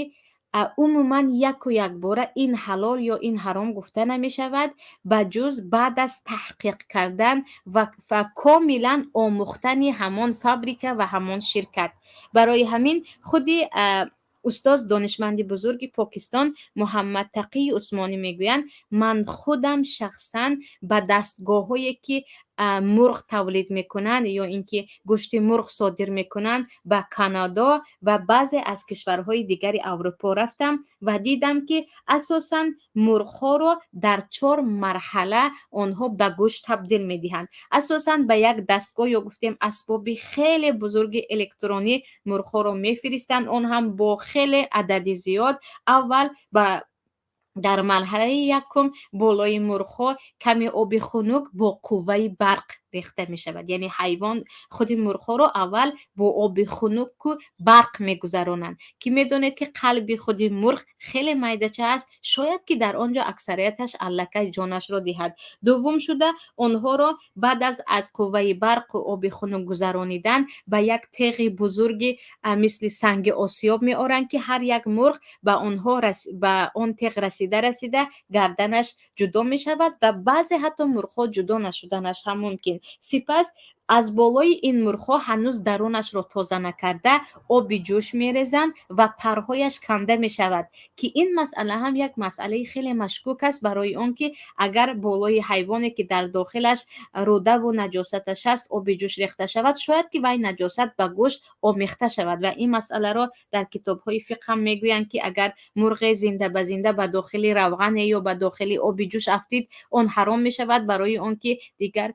умуман яку якбора ин ҳалол ё ин ҳаром гуфта намешавад, ба ҷуз баъд аз таҳқиқ кардан ва комилан омӯхтани ҳамон фабрика ва ҳамон ширкат. Барои ҳамин худи Устоз, донишманди бузурги Покистон Муҳаммад Тақии Усмонӣ мегӯянд: «Ман худам шахсан ба дастгоҳҳое, ки мурғ тавлид мекунанд ё ин ки гӯшти мурғ содир мекунанд, ба Канадо ва баъзе аз кишварҳои дигари Аврупо рафтам ва дидам, ки асосан мурғҳоро дар чор марҳала онҳо ба гӯшт табдил медиҳанд. Асосан ба як дастгоҳ ё гуфтем асбоби хеле бузурги электронӣ мурғҳоро мефиристанд, он ҳам бо хеле адади зиёд. Аввал ба дар марҳалаи якум болои мурғҳо каме оби хунук бо қувваи барқ рехта мешавад, яъне ҳайвон, худи мурғҳоро аввал бо оби хунуку барқ мегузаронанд, ки медонед, ки қалби худи мурғ хеле майдача аст, шояд ки дар он ҷо аксарияташ аллакай ҷонашро диҳад. Дуввум шуда, онҳоро баъд аз қувваи барқу оби хунук гузаронидан ба як теғи бузурги мисли санги осиёб меоранд, ки ҳар як мурғ ба онҳо ба он теғ расида расида гарданаш ҷудо мешавад ва баъзе ҳатто мурғҳо ҷудо нашуданаш ҳам мумкин. Сипас аз болои ин мурғҳо ҳанӯз дарунашро тоза накарда оби ҷӯш мерезанд ва парҳояш канда мешавад, ки ин масъала ҳам як масъалаи хеле машкук аст, барои он ки агар болои ҳайвоне, ки дар дохилаш рӯдаву наҷосаташ аст, оби ҷӯш рехта шавад, шояд ки вай наҷосат ба гӯшт омехта шавад. Ва ин масъаларо дар китобҳои фиқҳ ҳам мегӯянд, ки агар мурғе зинда ба зинда ба дохили равғане ё ба дохили оби ҷӯш афтид, он ҳаром мешавад, барои он ки дигар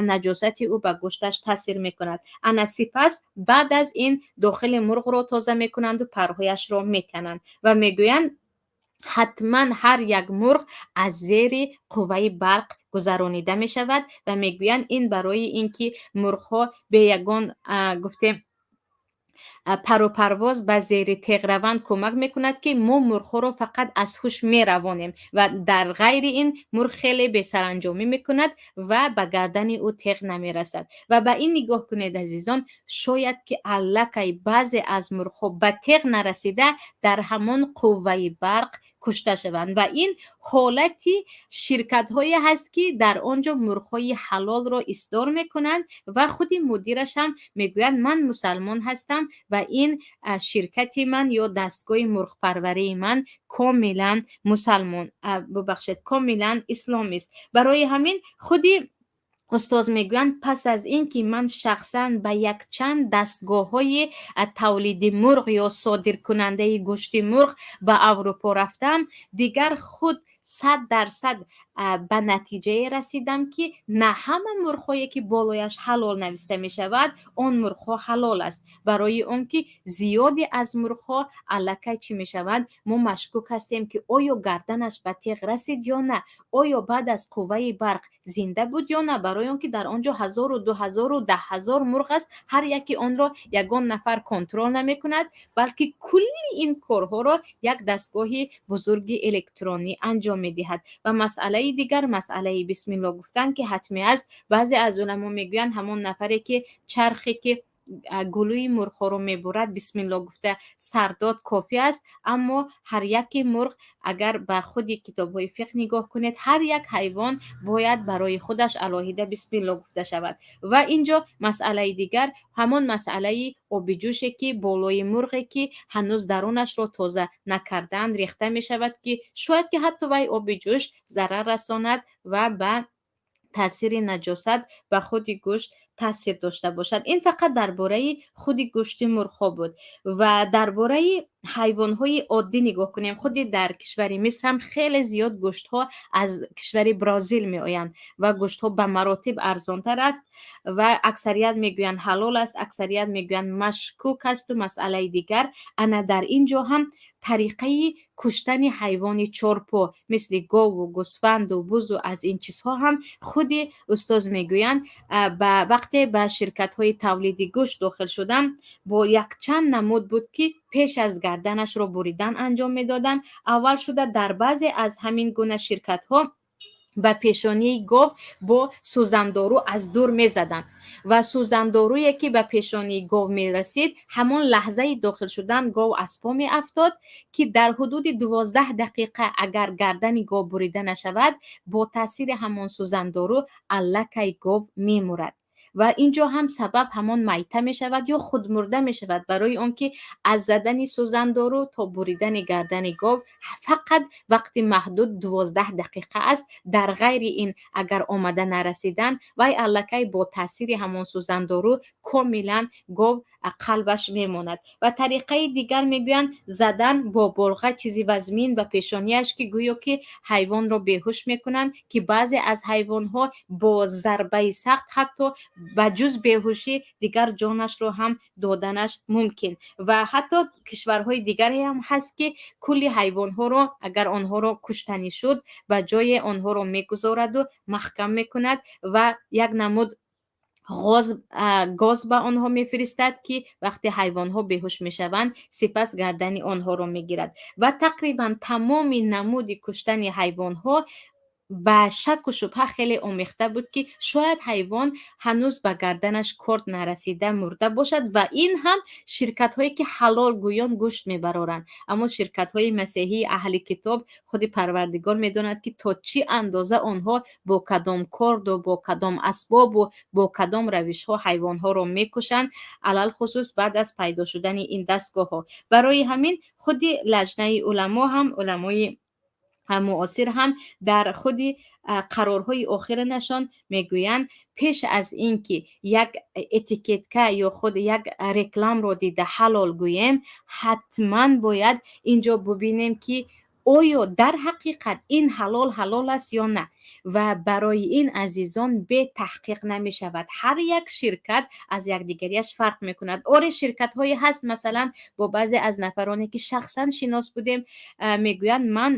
наҷосати ӯ ба гӯшташ таъсир мекунад. Ана сипас баъд аз ин дохили мурғро тоза мекунанду парҳояшро мекананд ва мегӯянд, ҳатман ҳар як мурғ аз зери қувваи барқ гузаронида мешавад ва мегӯянд, ин барои ин ки мурғҳо бе ягон, гуфтем, пару парвоз ба зери теғ раванд кӯмак мекунад, ки мо мурғҳоро фақат аз ҳуш меравонем ва дар ғайри ин мурғ хеле бесаранҷомӣ мекунад ва ба гардани ӯ теғ намерасад. Ва ба ин нигоҳ кунед, азизон, шояд ки аллакай баъзе аз мурғҳо ба теғ нарасида дар ҳамон қувваи барқ кушта шаванд. Ва ин ҳолати ширкатҳое ҳаст, ки дар он ҷо мурғҳои ҳалолро исдор мекунанд ва худи мудираш ҳам мегӯяд: «Ман мусалмон ҳастам ва ин ширкати ман ё дастгоҳи мурғпарварии ман комилан мусалмон, бубахшед, комилан исломист». Барои ҳамин худи устоз мегӯянд, пас аз ин ки ман шахсан ба якчанд дастгоҳҳои тавлиди мурғ ё содиркунандаи гӯшти мурғ ба Аврупо рафтам, дигар худ 100% ба натиҷае расидам, ки на ҳама мурғҳое, ки болояш ҳалол нависта мешавад, он мурғҳо ҳалол аст, барои он ки зиёде аз мурғҳо аллакай чӣ мешавад, мо машкук ҳастем, ки оё гарданаш ба теғ расид ё на, оё баъд аз қувваи барқ зинда буд ё на, барои он ки дар он ҷо ҳазору 2000-у 10 000 мурғ аст, ҳар яке онро ягон нафар контрол намекунад, балки кулли ин корҳоро як дастгоҳи бузурги электронӣ анҷом медиҳад. Ва масъалаи дигар, масъалаи бисмилло гуфтан, ки ҳатмӣ аст. Баъзе аз уламо мегӯянд, ҳамон нафаре ки чархе ки гулӯи мурғҳоро мебурад, бисмилло гуфта сардод кофӣ аст. Аммо ҳар яке мурғ, агар ба худи китобҳои фиқҳ нигоҳ кунед, ҳар як ҳайвон бояд барои худаш алоҳида бисмилло гуфта шавад. Ва инҷо масъалаи дигар, ҳамон масъалаи оби ҷӯше, ки болои мурғе, ки ҳанӯз дарунашро тоза накардаанд, рехта мешавад, ки шояд ки ҳатто вай оби ҷӯш зарар расонад ва ба таъсири наҷосат ба худи гӯшт таъсир дошта бошад. Ин фақат дар бораи худи гӯшти мурғҳо буд. Ва дар бораи ҳайвонҳои оддӣ нигоҳ кунем, худи дар кишвари Миср ҳам хеле зиёд гӯштҳо аз кишвари Бразил меоянд ва гӯштҳо ба маротиб арзонтар аст ва аксарият мегӯянд, ҳалол аст, аксарият мегӯянд, машкук асту масъалаи дигар. Ана дар ин ҷо ҳам тариқаи куштани ҳайвони чорпо, мисли гову гӯсфанду бузу аз ин чизҳо ҳам худи устоз мегӯянд, ба вақте ба ширкатҳои тавлиди гӯшт дохил шудам, бо якчанд намуд буд, ки пеш аз гарданашро буридан анҷом медоданд. Аввал шуда, дар баъзе аз ҳамин гуна ширкатҳо ба пешонии гов бо сӯзандору аз дур мезаданд ва сӯзандоруе, ки ба пешонии гов мерасид, ҳамон лаҳзаи дохил шудан гов аз по меафтод, ки дар ҳудуди 12 дақиқа агар гардани гов бурида нашавад, бо таъсири ҳамон сӯзандору аллакай гов мемурад. Ва ин ҷо ҳам сабаб ҳамон майта мешавад ё худмурда мешавад, барои он ки аз задани сӯзандору то буридани гардани гов фақат вақти маҳдуд 12 дақиқа аст. Дар ғайри ин, агар омада нарасиданд, вай аллакай бо таъсири ҳамон сӯзандору комилан гов қалбаш мемонад. Ва тариқаи дигар мегӯянд, задан бо болға, чизи вазмин ба пешонияш, ки гӯё ки ҳайвонро беҳуш мекунанд, ки баъзе аз ҳайвонҳо бо зарбаи сахт ҳатто ба ҷуз беҳушӣ дигар ҷонашро ҳам доданаш мумкин. Ва ҳатто кишварҳои дигаре ҳам ҳаст, ки кулли ҳайвонҳоро, агар онҳоро куштанӣ шуд, ба ҷое онҳоро мегузораду маҳкам мекунад ва як намуд гоз ба онҳо мефиристад, ки вақте ҳайвонҳо беҳуш мешаванд, сипас гардани онҳоро мегирад. Ва тақрибан тамоми намуди куштани ҳайвонҳо ба шакку шубҳа хеле омехта буд, ки шояд ҳайвон ҳанӯз ба гарданаш корд нарасида мурда бошад. Ва ин ҳам ширкатҳое, ки ҳалолгӯён гӯшт мебароранд. Аммо ширкатҳои масеҳии аҳли китоб, худи Парвардигор медонад, ки то чӣ андоза онҳо бо кадом корду, бо кадом асбобу бо кадом равишҳо ҳайвонҳоро мекушанд, алалхусус баъд аз пайдо шудани ин дастгоҳҳо. Барои ҳамин худи лаҷнаи уламо ҳам, уламои муосир ҳам дар худи қарорҳои охиринашон мегӯянд, пеш аз ин ки як этикетка ё худ як рекламро дида ҳалол гӯем, ҳатман бояд инҷо бубинем, ки оё дар ҳақиқат ин ҳалол ҳалол аст ё на. Ва барои ин, азизон, бетаҳқиқ намешавад. Ҳар як ширкат аз якдигарияш фарқ мекунад. Оре, ширкатҳое ҳаст, масалан, бо баъзе аз нафароне, ки шахсан шинос будем, мегӯянд, ман,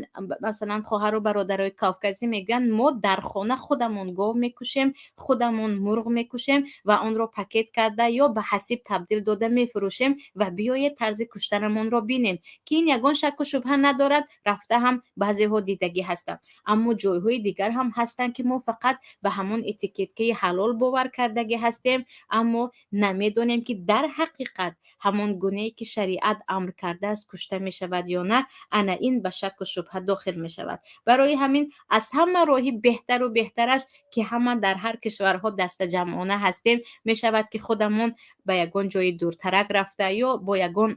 масалан, хоҳару бародарои кавказӣ мегӯянд: «Мо дар хона худамон гов мекушем, худамон мурғ мекушем ва онро пакет карда ё ба ҳасиб табдил дода мефурӯшем ва биёед, тарзи куштанамонро бинем», ки ин ягон шакку шубҳа надорад, рафта ҳам баъзеҳо дидагӣ ҳастанд. Аммо ҷойҳои дигар ҳам ҳастанд, ки мо фақат ба ҳамон этикеткаи ҳалол бовар кардагӣ ҳастем, аммо намедонем, ки дар ҳақиқат ҳамон гунае, ки шариат амр кардааст, кушта мешавад ё на. Ана ин ба шакку шубҳа дохил мешавад. Барои ҳамин аз ҳама роҳи беҳтару беҳтараш, ки ҳама дар ҳар кишварҳо дастаҷамъона ҳастем, мешавад, ки худамон ба ягон ҷои дуртарак рафта ё бо ягон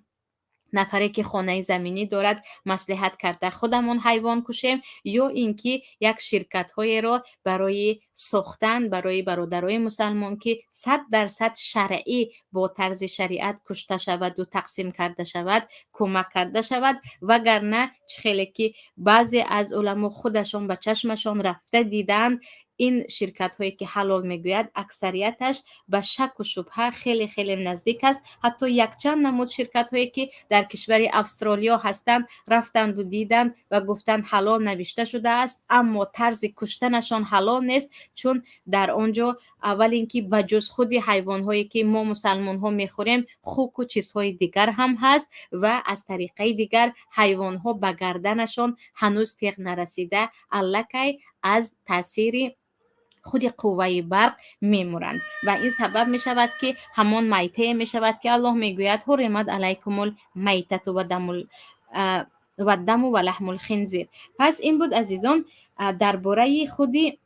нафаре, ки хонаи заминӣ дорад, маслиҳат карда, худамон ҳайвон кушем ё ин ки як ширкатҳоеро барои сохтан барои бародарои мусалмон, ки 100% шаръӣ, бо тарзи шариат кушта шаваду тақсим карда шавад, кӯмак карда шавад. Вагарна чӣ хеле ки баъзе аз уламо худашон ба чашмашон рафта дидаанд, ин ширкатҳое, ки ҳалол мегӯяд, аксарияташ ба шакку шубҳа хеле хеле наздик аст. Ҳатто якчанд намуд ширкатҳое, ки дар кишвари Австролиё ҳастанд, рафтанду диданд ва гуфтанд, ҳалол навишта шудааст, аммо тарзи куштанашон ҳалол нест, чун дар он ҷо аввал ин ки ба ҷуз худи ҳайвонҳое, ки мо мусалмонҳо мехӯрем, хуку чизҳои дигар ҳам ҳаст ва аз тариқаи дигар ҳайвонҳо ба гарданашон ҳанӯз теғ нарасида, аллакай аз таъсири худи қувваи барқ мемуранд. Ва ин сабаб мешавад, ки ҳамон майтае мешавад, ки Аллоҳ мегӯяд: «حرمت عليكم الميتة والدم ولحم الخنزير». Пас ин буд, азизон, дар бораи худи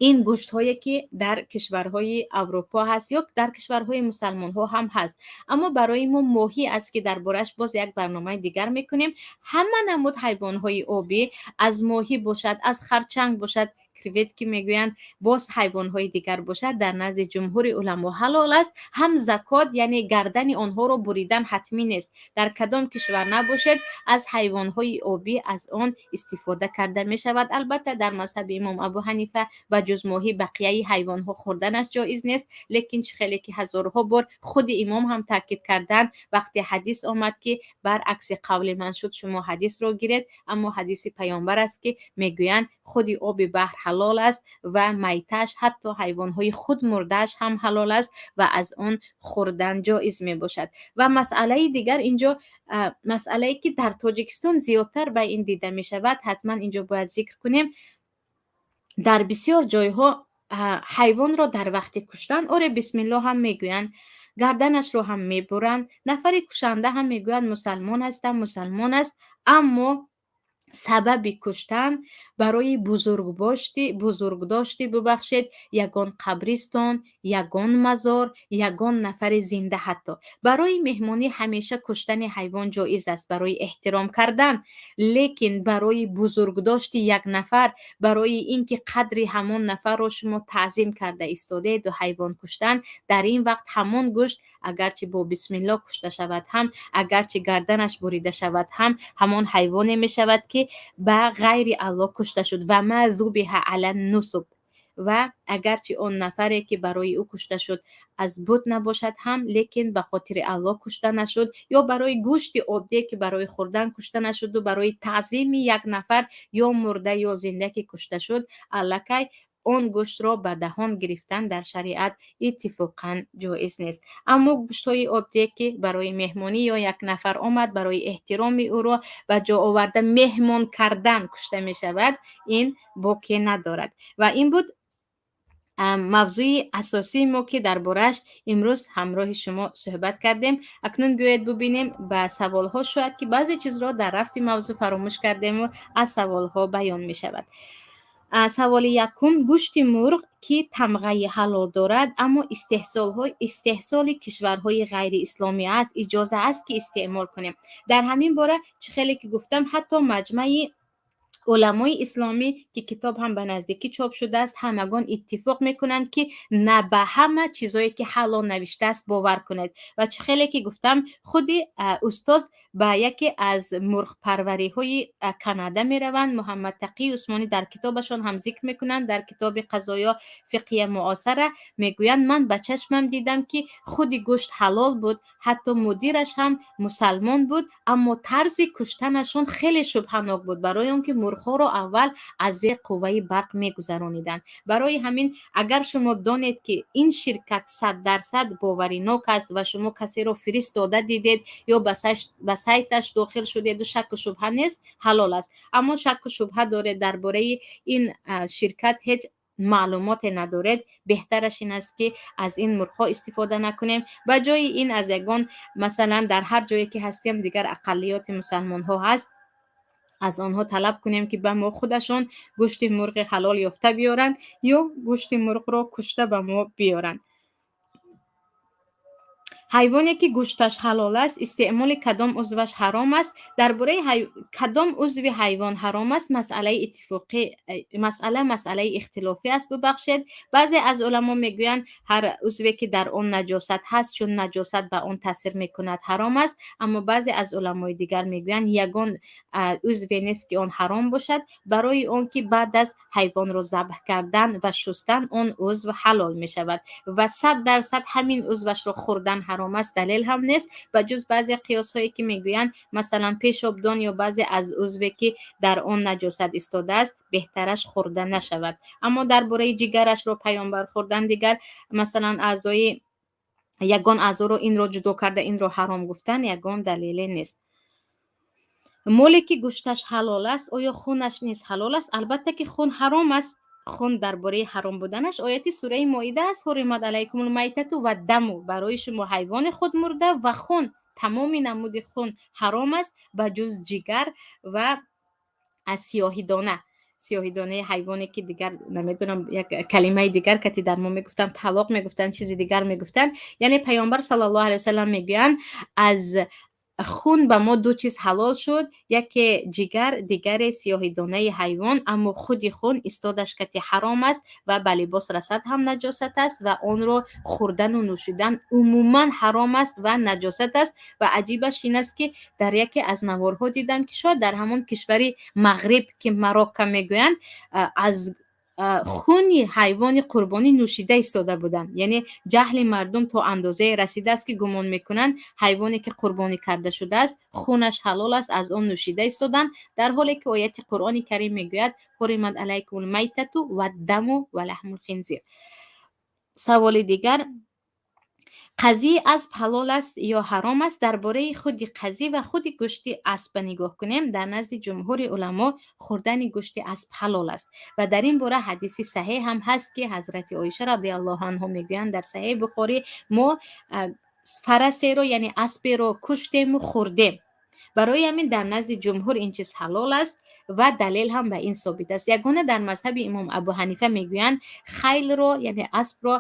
ин гӯштҳое, ки дар кишварҳои Аврупо ҳаст ё дар кишварҳои мусалмонҳо ҳам ҳаст. Аммо барои мо моҳӣ аст, ки дар борааш боз як барномаи дигар мекунем. Ҳама намуд ҳайвонҳои обӣ, аз моҳӣ бошад, аз харчанг бошад, креветки мегӯянд, боз ҳайвонҳои дигар бошад, дар назди ҷумҳури уламо ҳалол аст. Ҳам закот, яъне гардани онҳоро буридан ҳатмӣ нест. Дар кадом кишвар набошед, аз ҳайвонҳои обӣ аз он истифода карда мешавад. Албатта, дар мазҳаби имом Абу Ҳанифа ба ҷуз моҳӣ бақияи ҳайвонҳо хӯрданаш ҷоиз нест. Лекин чӣ хеле ки ҳазорҳо бор худи имом ҳам таъкид карданд, вақте ҳадис омад, ки баръакси қавли ман шуд, шумо ҳадисро гиред. Аммо ҳадиси паёмбар аст, ки мегӯянд, худи оби баҳр ҳалол аст ва майтааш, ҳатто ҳайвонҳои худ мурдааш ҳам ҳалол аст ва аз он хӯрдан ҷоиз мебошад. Ва масъалаи дигар инҷо, масъалае, ки дар Тоҷикистон зиёдтар ба ин дида мешавад, ҳатман инҷо бояд зикр кунем. Дар бисёр ҷойҳо ҳайвонро дар вақти куштан, оре, бисмиллоҳ ҳам мегӯянд, гарданашро ҳам мебуранд, нафари кушанда ҳам мегӯяд, мусалмон ҳастам, мусалмон аст, аммо Сабаби куштан барои бузургдошти, бубахшед, ягон қабристон, ягон мазор, ягон нафари зинда. Ҳатто барои меҳмонӣ ҳамеша куштани ҳайвон ҷоиз аст, барои эҳтиром кардан. Лекин барои бузургдошти як нафар, барои ин ки қадри ҳамон нафарро шумо таъзим карда истодеду ҳайвон куштан, дар ин вақт ҳамон гӯшт агарчи бо бисмилло кушта шавад ҳам, агарчи гарданаш бурида шавад ҳам, ҳамон ҳайвоне мешавад, ки ба ғайри Аллоҳ кушта шуд. وما ذبح على النصب. Ва агарчи он нафаре, ки барои ӯ кушта шуд, аз бут набошад ҳам, лекин ба хотири Аллоҳ кушта нашуд ё барои гӯшти оддие, ки барои хӯрдан кушта нашуду барои таъзими як нафар, ё мурда ё зинда, ки кушта шуд, аллакай он гӯштро ба даҳон гирифтан дар шариат иттифоқан ҷоиз нест. Аммо гӯштҳои оддие, ки барои меҳмонӣ ё як нафар омад, барои эҳтироми ӯро ба ҷо оварда, меҳмон кардан кушта мешавад, ин боке надорад. Ва ин буд мавзӯи асосии мо, ки дар борааш имрӯз ҳамроҳи шумо суҳбат кардем. Акнун биёед бубинем ба саволҳо. Шояд ки баъзе чизро дар рафти мавзӯъ фаромӯш кардему аз саволҳо баён мешавад. Саволи якум: гӯшти мурғ, ки тамғаи ҳалол дорад, аммо истеҳсоли кишварҳои ғайриисломӣ аст, иҷоза аст, ки истеъмол кунем? Дар ҳамин бора, чӣ хеле ки гуфтам, ҳатто Маҷмаи уламои исломӣ, ки китоб ҳам ба наздикӣ чоп шудааст, ҳамагон иттифоқ мекунанд, ки на ба ҳама чизое, ки ҳалол навиштааст, бовар кунед. Ва чӣ хеле ки гуфтам, худи устоз ба яке аз мурғпарвариҳои Канада мераванд. Муҳаммадтақии Усмонӣ дар китобашон ҳам зикр мекунанд, дар китоби «Қазоё фиқҳия муосара» мегӯянд: «Ман ба чашмам дидам, ки худи гӯшт ҳалол буд, ҳатто мудираш ҳам мусалмон буд, аммо тарзи куштанашон хеле шубҳанок буд, барои он ки мурғҳоро аввал аз зери қувваи барқ мегузарониданд». Барои ҳамин, агар шумо донед, ки ин ширкат 100% боваринок аст ва шумо касеро фиристода дидед ё ба сайташ дохил шудеду шакку шубҳа нест, ҳалол аст. Аммо шакку шубҳа доред, дар бораи ин ширкат ҳеҷ маълумоте надоред, беҳтараш ин аст, ки аз ин мурғҳо истифода накунем. Ба ҷои ин аз ягон, масалан, дар ҳар ҷое ки ҳастем, дигар ақаллиёти мусалмонҳо ҳаст, аз онҳо талаб кунем, ки ба мо худашон гӯшти мурғи ҳалол ёфта биёранд ё гӯшти мурғро кушта ба мо биёранд. Ҳайвоне, ки гӯшташ ҳалол аст, истеъмоли кадом узваш ҳаром аст? Дар бораи кадом узви ҳайвон ҳаром аст, масъалаи иттифоқӣ, масъалаи ихтилофӣ аст, бубахшед. Баъзе аз уламо мегӯянд, ҳар узве, ки дар он наҷосат ҳаст, чун наҷосат ба он таъсир мекунад, ҳаром аст. Аммо баъзе аз уламои дигар мегӯянд, ягон узве нест, ки он ҳаром бошад, барои он ки баъд аз ҳайвонро забҳ кардан ва шустан он узв ҳалол мешавад ва 100% ҳамин узвашро хӯрдан ҳаром аст, далел ҳам нест, ба ҷуз баъзе қиёсҳое, ки мегӯянд, масалан, пешобдон ё баъзе аз узве, ки дар он наҷосат истодааст, беҳтараш хӯрда нашавад. Аммо дар бораи ҷигарашро паёмбар хӯрдан, дигар, масалан, аъзои ягон аъзоро инро ҷудо карда, инро ҳаром гуфтан ягон далеле нест. Моле, ки гӯшташ ҳалол аст, оё хунаш низ ҳалол аст? Албатта, ки хун ҳаром аст. Хун, дар бораи ҳаром буданаш ояти сураи Моида аст: حرمت عليكم الميتة والدم. Барои шумо ҳайвони худмурда ва хун, тамоми намуди хун ҳаром аст, ба ҷуз ҷигар ва аз сиёҳидона, сиёҳидонаи ҳайвоне, ки дигар намедонам, як калимаи дигар кати дар мо мегуфтанд, талоқ мегуфтанд, чизи дигар мегуфтанд. Яъне паёмбар саллаллоҳу алайҳи васалам мегӯянд: аз хун ба мо ду чиз ҳалол шуд, яке ҷигар, дигаре сиёҳидонаи ҳайвон. Аммо худи хун истодаш кати ҳаром аст ва ба либос расад ҳам наҷосат аст ва онро хӯрдану нӯшидан умуман ҳаром аст ва наҷосат аст. Ва аҷибаш ин аст, ки дар яке аз наворҳо дидам, ки шояд дар ҳамон кишвари Мағриб, ки Марокко мегӯянд, аз хуни ҳайвони қурбонӣ нӯшида истода буданд. Яъне ҷаҳли мардум то андозае расидааст, ки гумон мекунанд, ҳайвоне, ки қурбонӣ карда шудааст, хунаш ҳалол аст, аз он нӯшида истоданд, дар ҳоле ки ояти Қуръони Карим мегӯяд: حرمت عليكم الميتة والدم ولحم الخنزير. Саволи дигар: қазии асп ҳалол аст ё ҳаром аст? Дар бораи худи қазӣ ва худи гӯшти аспа нигоҳ кунем, дар назди ҷумҳури уламо хӯрдани гӯшти асп ҳалол аст ва дар ин бора ҳадиси саҳеҳ ҳам ҳаст, ки ҳазрати Оиша радиаллоҳу анҳо мегӯянд дар Саҳеҳи Бухорӣ: «Мо фарасеро, яъне асперо, куштему хӯрдем». Барои ҳамин дар назди ҷумҳур ин чиз ҳалол аст. Ва далел ҳам ба ин собит аст. Ягона дар мазҳаби имом Абу Ҳанифа мегӯянд, хайлро, яъне аспро,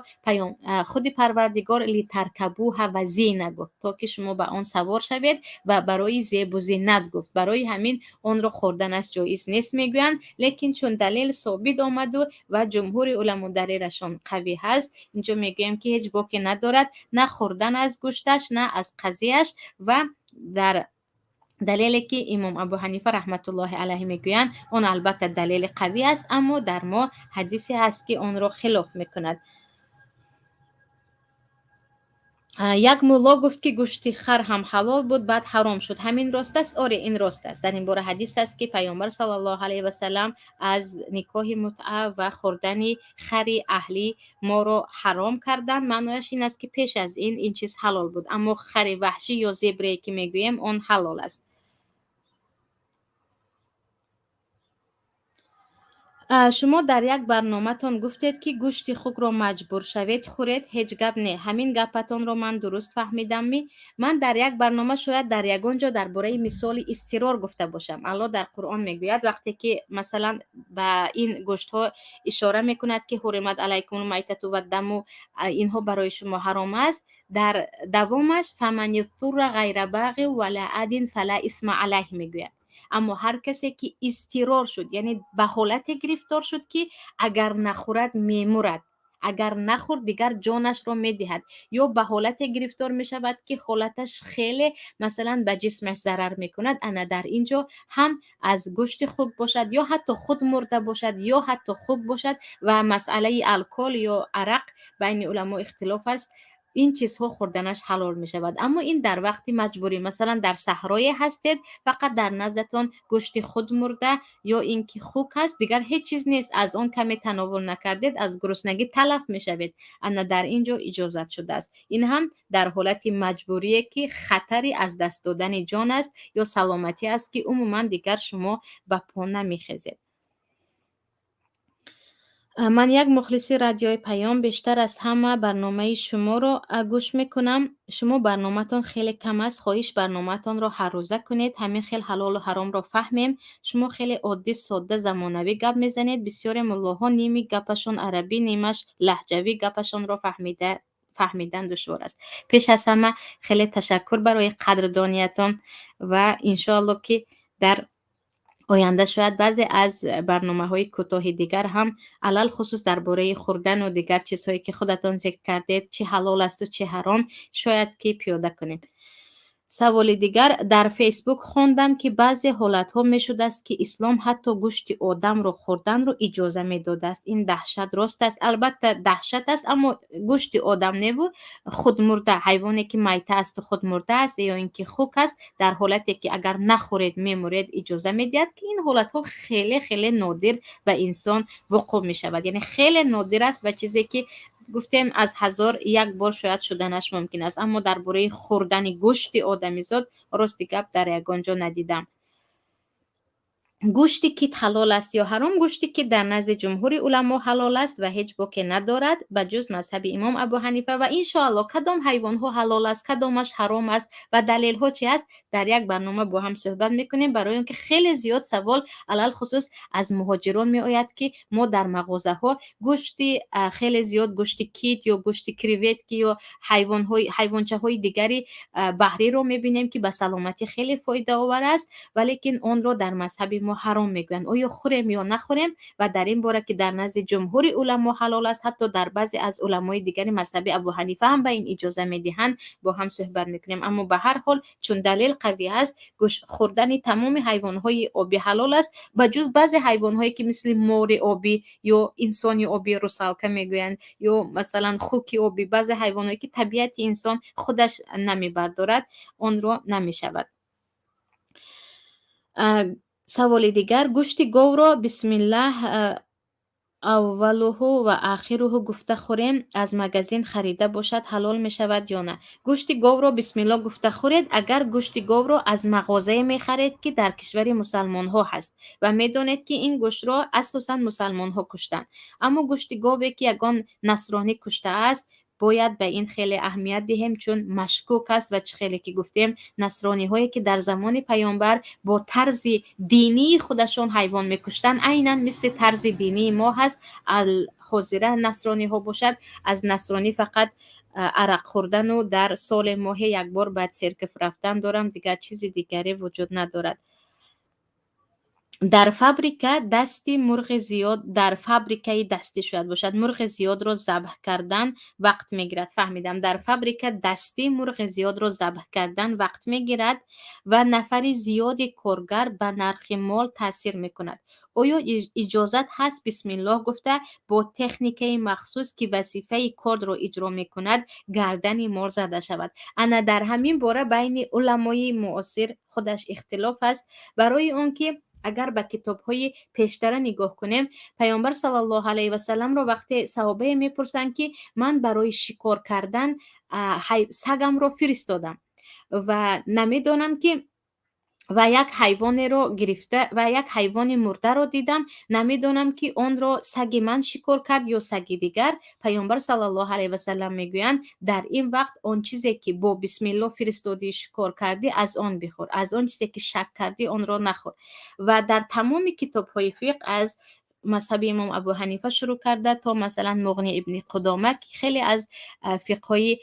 худи Парвардигор литаркабуҳа ва зина гуфт, то ки шумо ба он савор шавед ва барои зебу зинат гуфт. Барои ҳамин онро хӯрданаш ҷоиз нест, мегӯянд. Лекин чун далел собит омаду ва ҷумҳури уламо далелашон қавӣ ҳаст, инҷо мегӯем, ки ҳеҷ боке надорад, на хӯрдан аз гӯшташ, на аз қазияш. Ва дар далеле ки имом Абу Ҳанифа раҳматуллоҳи алайҳи мегӯянд, он албатта далели қавӣ аст, аммо дар мо ҳадисе ҳаст, ки онро хилоф мекунад. Як мулло гуфт, ки гӯшти хар ҳам ҳалол буд, баъд ҳаром шуд. Ҳамин рост аст? Оре, ин рост аст. Дар ин бора ҳадис аст, ки Паёмбар саллаллоҳу алайҳи васаллам аз никоҳи мутъа ва хӯрдани хари аҳлӣ моро ҳаром карданд. Маънояш ин аст, ки пеш аз ин ин чиз ҳалол буд, аммо хари ваҳшӣ ё зебрае, ки мегӯем, он ҳалол аст. Шумо дар як барноматон гуфтед, ки гӯшти хукро маҷбур шавед хӯред, ҳеҷ гап не. Ҳамин гапатонро ман дуруст фаҳмидамми? Ман дар як барнома, шояд дар ягон ҷо дар бораи мисоли изтирор гуфта бошам. Аллоҳ дар Қуръон мегӯяд, вақте ки масалан ба ин гӯштҳо ишора мекунад, ки ҳуримат алайкум майтату ва даму, инҳо барои шумо ҳаром аст, дар давомаш фаман изтурра ғайра бағи вала адин фала исма алайҳ мегӯяд. Аммо ҳар касе ки изтирор шуд, яъне ба ҳолате гирифтор шуд, ки агар нахӯрад мемурад, агар нахӯрд дигар ҷонашро медиҳад, ё ба ҳолате гирифтор мешавад, ки ҳолаташ хеле масалан ба ҷисмаш зарар мекунад, ана дар ин ҷо ҳам аз гӯшти хук бошад, ё ҳатто худ мурда бошад, ё ҳатто хук бошад, ва масъалаи алкол ё арақ байни уламо ихтилоф аст, ин чизҳо хӯрданаш ҳалол мешавад. Аммо ин дар вақти маҷбурӣ, масалан дар саҳрое ҳастед, фақат дар наздатон гӯшти худ мурда ё ин ки хук ҳаст, дигар ҳеҷ чиз нест, аз он каме тановул накардед, аз гуруснагӣ талаф мешавед, ана дар ин ҷо иҷозат шудааст. Ин ҳам дар ҳолати маҷбурие, ки хатари аз даст додани ҷон аст ё саломатӣ аст, ки умуман дигар шумо ба по намехезед. Ман як мухлиси радиои Паём, бештар аз ҳама барномаи шуморо гӯш мекунам. Шумо барномаатон хеле кам аст, хоҳиш, барномаатонро ҳаррӯза кунед, ҳамин хел ҳалолу ҳаромро фаҳмем. Шумо хеле оддӣ, содда, замонавӣ гап мезанед. Бисёре муллоҳо ними гапашон арабӣ, нимаш лаҳҷавӣ, гапашонро фаҳмидан душвор аст. Пеш аз ҳама хеле ташаккур барои қадрдониятон ва иншоалло, ки дар оянда шояд баъзе аз барномаҳои кӯтоҳи дигар ҳам алалхусус дар бораи хӯрдану дигар чизҳое, ки худатон зикр кардед, чӣ ҳалол асту чӣ ҳаром, шояд ки пиёда кунем. Саволи дигар: дар Фейсбук хондам, ки баъзе ҳолатҳо мешудааст, ки ислом ҳатто гӯшти одамро хӯрданро иҷоза медодааст. Ин даҳшат рост аст? Албатта, даҳшат аст, аммо гӯшти одам неву худмурда, ҳайвоне ки майта асту худмурда аст ё ин ки хук аст, дар ҳолате ки агар нахӯред мемуред, иҷоза медиҳад, ки ин ҳолатҳо хеле хеле нодир ба инсон вуқӯъ мешавад, яъне хеле нодир аст ва чизе ки гуфтем, аз 1000 як бор шояд шуданаш мумкин аст. Аммо дар бораи хӯрдани гӯшти одамизод, рости гап, дар ягон ҷо надидам. Гӯшти кит ҳалол аст ё ҳаром? Гӯшти кит дар назди ҷумҳури уламо ҳалол аст ва ҳеҷ боке надорад, ба ҷуз мазҳаби имом Абу Ҳанифа. Ва иншоалло, кадом ҳайвонҳо ҳалол аст, кадомаш ҳаром аст ва далелҳо чи аст, дар як барнома бо ҳам суҳбат мекунем, барои он ки хеле зиёд савол алалхусус аз муҳоҷирон меояд, ки мо дар мағозаҳо гӯшти хеле зиёд, гӯшти кит ё гӯшти креветки ё ҳайвонҳои, ҳайвончаҳои дигари баҳриро мебинем, ки ба саломатӣ хеле фоидаовар аст, валекин онро дар мазҳаби мо ҳаром мегӯянд. Оё хӯрем ё нахӯрем? Ва дар ин бора, ки дар назди ҷумҳури уламо ҳалол аст, ҳатто дар баъзе аз уламои дигари мазҳаби Абу Ҳанифа ҳам ба ин иҷоза медиҳанд, бо ҳам суҳбат мекунем. Аммо ба ҳар ҳол, чун далел қавӣ аст, гӯшт хӯрдани тамоми ҳайвонҳои обӣ ҳалол аст, ба ҷуз баъзе ҳайвонҳое, ки мисли мори обӣ ё инсони обӣ, русалка мегӯянд, ё масалан хуки обӣ, баъзе ҳайвонҳое, ки табиати инсон худаш намебардорад, онро намешавад. Саволи дигар: гӯшти говро бисмиллаҳ аввалуҳу ва ахируҳу гуфта хӯрем, аз магазин харида бошад, ҳалол мешавад ё на? Гӯшти говро бисмиллоҳ гуфта хӯред, агар гӯшти говро аз мағозае мехаред, ки дар кишвари мусалмонҳо ҳаст ва медонед, ки ин гӯштро асосан мусалмонҳо куштанд. Аммо гӯшти гове, ки ягон насронӣ куштааст. Бояд ба ин хеле аҳамият диҳем, чун машкук аст ва чӣ хеле ки гуфтем, насрониҳое ки дар замони паёмбар бо тарзи динии худашон ҳайвон мекуштанд, айнан мисли тарзи динии мо ҳаст. Ҳозира насрониҳо бошад, аз насронӣ фақат арақ хӯрдану дар соли моҳе як бор ба церковь рафтан доранд, дигар чизи дигаре вуҷуд надорад. Дар фабрика дасти мурғи зиёд, дар фабрикаи дастӣ шояд бошад, мурғи зиёдро забҳ кардан вақт мегирад. Фаҳмидам. Дар фабрика дастӣ мурғи зиёдро забҳ кардан вақт мегирад ва нафари зиёди коргар ба нархи мол таъсир мекунад. Оё иҷозат ҳаст бисмиллоҳ гуфта, бо техникаи махсус, ки вазифаи кордро иҷро мекунад, гардани мол зада шавад? Ана дар ҳамин бора байни уламои муосир худаш ихтилоф аст, барои он ки агар ба китобҳои пештара нигоҳ кунем, паёмбар саллаллоҳу алайҳи васалламро вақте саҳобае мепурсанд, ки ман барои шикор кардан сагамро фиристодам ва намедонам ки ва як ҳайвонеро гирифта ва як ҳайвони мурдаро дидам, намедонам ки онро саги ман шикор кард ё саги дигар, паёмбар саллаллоҳу алайҳи васаллам мегӯянд: дар ин вақт он чизе ки бо бисмиллоҳ фиристодӣ, шикор кардӣ, аз он бихӯр, аз он чизе ки шак кардӣ, онро нахӯр. Ва дар тамоми китобҳои фиқҳ, аз мазҳаби имом Абу Ҳанифа шурӯъ карда то масалан Муғни ибни Қудома, ки хеле аз фиқҳҳои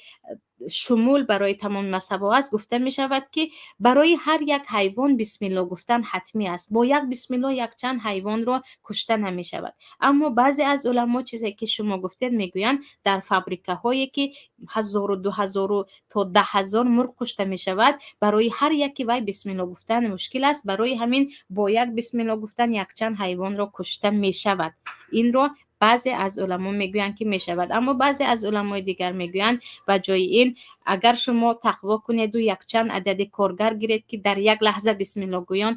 шумул барои тамоми мазҳабҳо аст, гуфта мешавад, ки барои ҳар як ҳайвон бисмилло гуфтан ҳатмӣ аст. Бо як бисмилло якчанд ҳайвонро кушта намешавад. Аммо баъзе аз уламо, чизе ки шумо гуфтед, мегӯянд, дар фабрикаҳое ки ҳазору 2000-у то 10 000 мурғ кушта мешавад, барои ҳар яки вай бисмилло гуфтан мушкил аст, барои ҳамин бо як бисмилло гуфтан якчанд ҳайвонро кушта мешавад. Инро баъзе аз уламо мегӯянд, ки мешавад, аммо баъзе аз уламои дигар мегӯянд, ба ҷои ин агар шумо тақво кунеду якчанд адади коргар гиред, ки дар як лаҳза бисмилло гӯён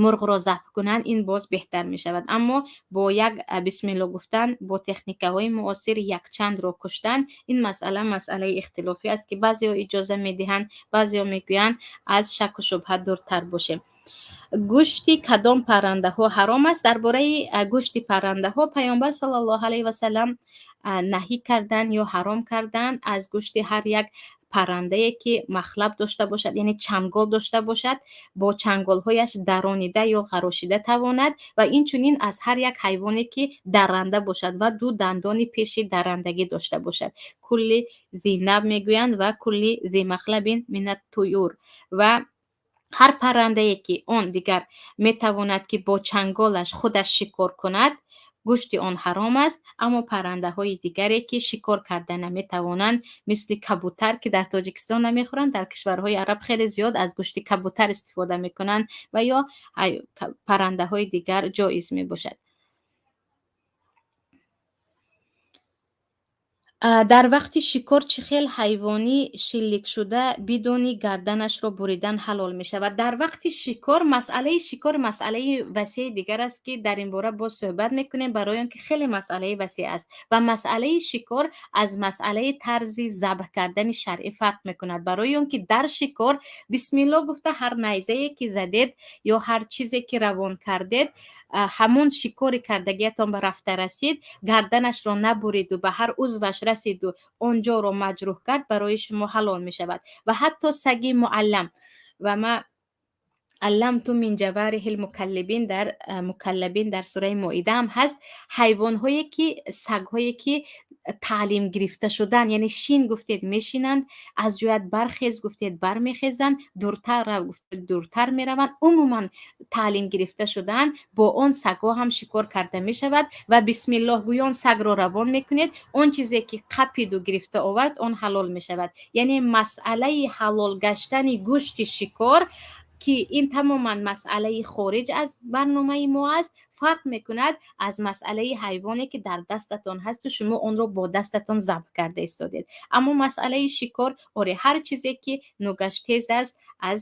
мурғро забҳ кунанд, ин боз беҳтар мешавад. Аммо бо як бисмилло гуфтан бо техникаҳои муосир якчандро куштан, ин масъала масъалаи ихтилофӣ аст, ки баъзеҳо иҷоза медиҳанд, баъзеҳо мегӯянд, аз шаку шубҳа дуртар бошем. Гӯшти кадом паррандаҳо ҳаром аст? Дар бораи гӯшти паррандаҳо паёмбар саллаллоҳу алайҳи васаллам наҳӣ кардан ё ҳаром кардан аз гӯшти ҳар як паррандае, ки махлаб дошта бошад, яъне чангол дошта бошад, бо чанголҳояш даронида ё ғарошида тавонад, ва инчунин аз ҳар як ҳайвоне, ки дарранда бошад ва ду дандони пеши даррандагӣ дошта бошад. كل ذي ناب мегӯянд ва كل ذي مخلب من الطيور. Ва ҳар паррандае, ки он дигар метавонад, ки бо чанголаш худаш шикор кунад, гӯшти он ҳаром аст. Аммо паррандаҳои дигаре, ки шикор карда наметавонанд, мисли кабутар, ки дар Тоҷикистон намехӯранд, дар кишварҳои араб хеле зиёд аз гӯшти кабутар истифода мекунанд, ва ё паррандаҳои дигар ҷоиз мебошад. Дар вақти шикор чӣ хел ҳайвони шилликшуда бидуни гарданашро буридан ҳалол мешавад? Дар вақти шикор, масъалаи шикор масъалаи васеи дигар аст, ки дар ин бора боз суҳбат мекунем, барои он ки хеле масъалаи васеъ аст ва масъалаи шикор аз масъалаи тарзи забҳ кардани шаръӣ фарқ мекунад, барои он ки дар шикор бисмилло гуфта ҳар найзае ки задед ё ҳар чизе ки равон кардед, ҳамон шикори кардагиятон ба рафта расид, гарданашро набуриду ба ҳар узваш расиду он ҷоро маҷрӯҳ кард, барои шумо ҳалол мешавад. Ва ҳатто саги муаллам ва ما علمتم من جوارح المكلبين дар مكلبين дар сураи Моида ҳам ҳаст. Ҳайвонҳое ки, сагҳое ки таълим гирифта шудан, яъне шин гуфтед, мешинанд, аз ҷоят бархез гуфтед, бармехезанд, дуртар рав гуфтед, дуртар мераванд, умуман таълим гирифта шудаанд, бо он сагҳо ҳам шикор карда мешавад ва бисмиллоҳ гӯён сагро равон мекунед, он чизе ки қапиду гирифта овард, он ҳалол мешавад. Яъне масъалаи ҳалол гаштани гӯшти шикор, ки ин тамоман масъалаи хориҷ аз барномаи мо аст, фарқ мекунад аз масъалаи ҳайвоне, ки дар дастатон ҳасту шумо онро бо дастатон забҳ карда истодед. Аммо масъалаи шикор, оре, ҳар чизе ки нугаш тез аст, аз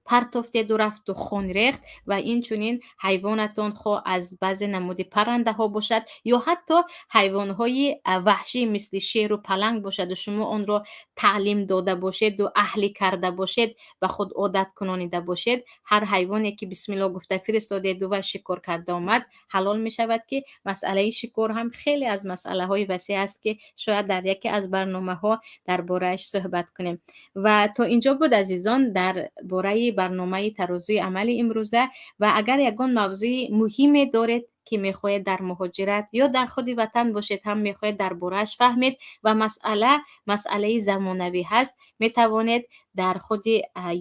Партофтеду рафту хун рехт ва инчунин ҳайвонатон, хоҳ аз баъзе намуди паррандаҳо бошад ё ҳатто ҳайвонҳои ваҳшӣ, мисли шеру паланг бошаду, шумо онро таълим дода бошеду аҳлӣ карда бошед, ба худ одат кунонида бошед, ҳар ҳайвоне ки бисмилло гуфта фиристодеду ва шикор карда омад, ҳалол мешавад. Ки масъалаи шикор ҳам хеле аз масъалаҳои васеъ аст, ки шояд дар яке аз барномаҳо дар борааш суҳбат кунем. Ва то инҷо буд, азизон, дар бораи барномаи Тарозуи амали имрӯза. Ва агар ягон мавзӯи муҳиме доред, ки мехоҳед дар муҳоҷират ё дар худи ватан бошед ҳам, мехоҳед дар борааш фаҳмед ва масъала масъалаи замонавӣ ҳаст, метавонед дар худи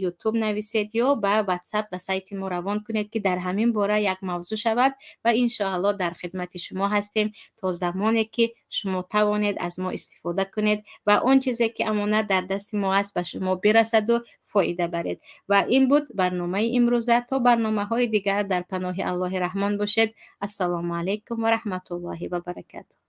Ютуб нависед ё ба Ватсап, ба сайти мо равон кунед, ки дар ҳамин бора як мавзӯъ шавад. Ва иншоалло дар хидмати шумо ҳастем, то замоне ки шумо тавонед аз мо истифода кунед ва он чизе ки амонат дар дасти мо аст, ба шумо бирасаду фоида баред. Ва ин буд барномаи имрӯза. То барномаҳои дигар дар паноҳи Аллоҳи Раҳмон бошед. Ассалому алайкум ва раҳматуллоҳи ва баракатуҳ.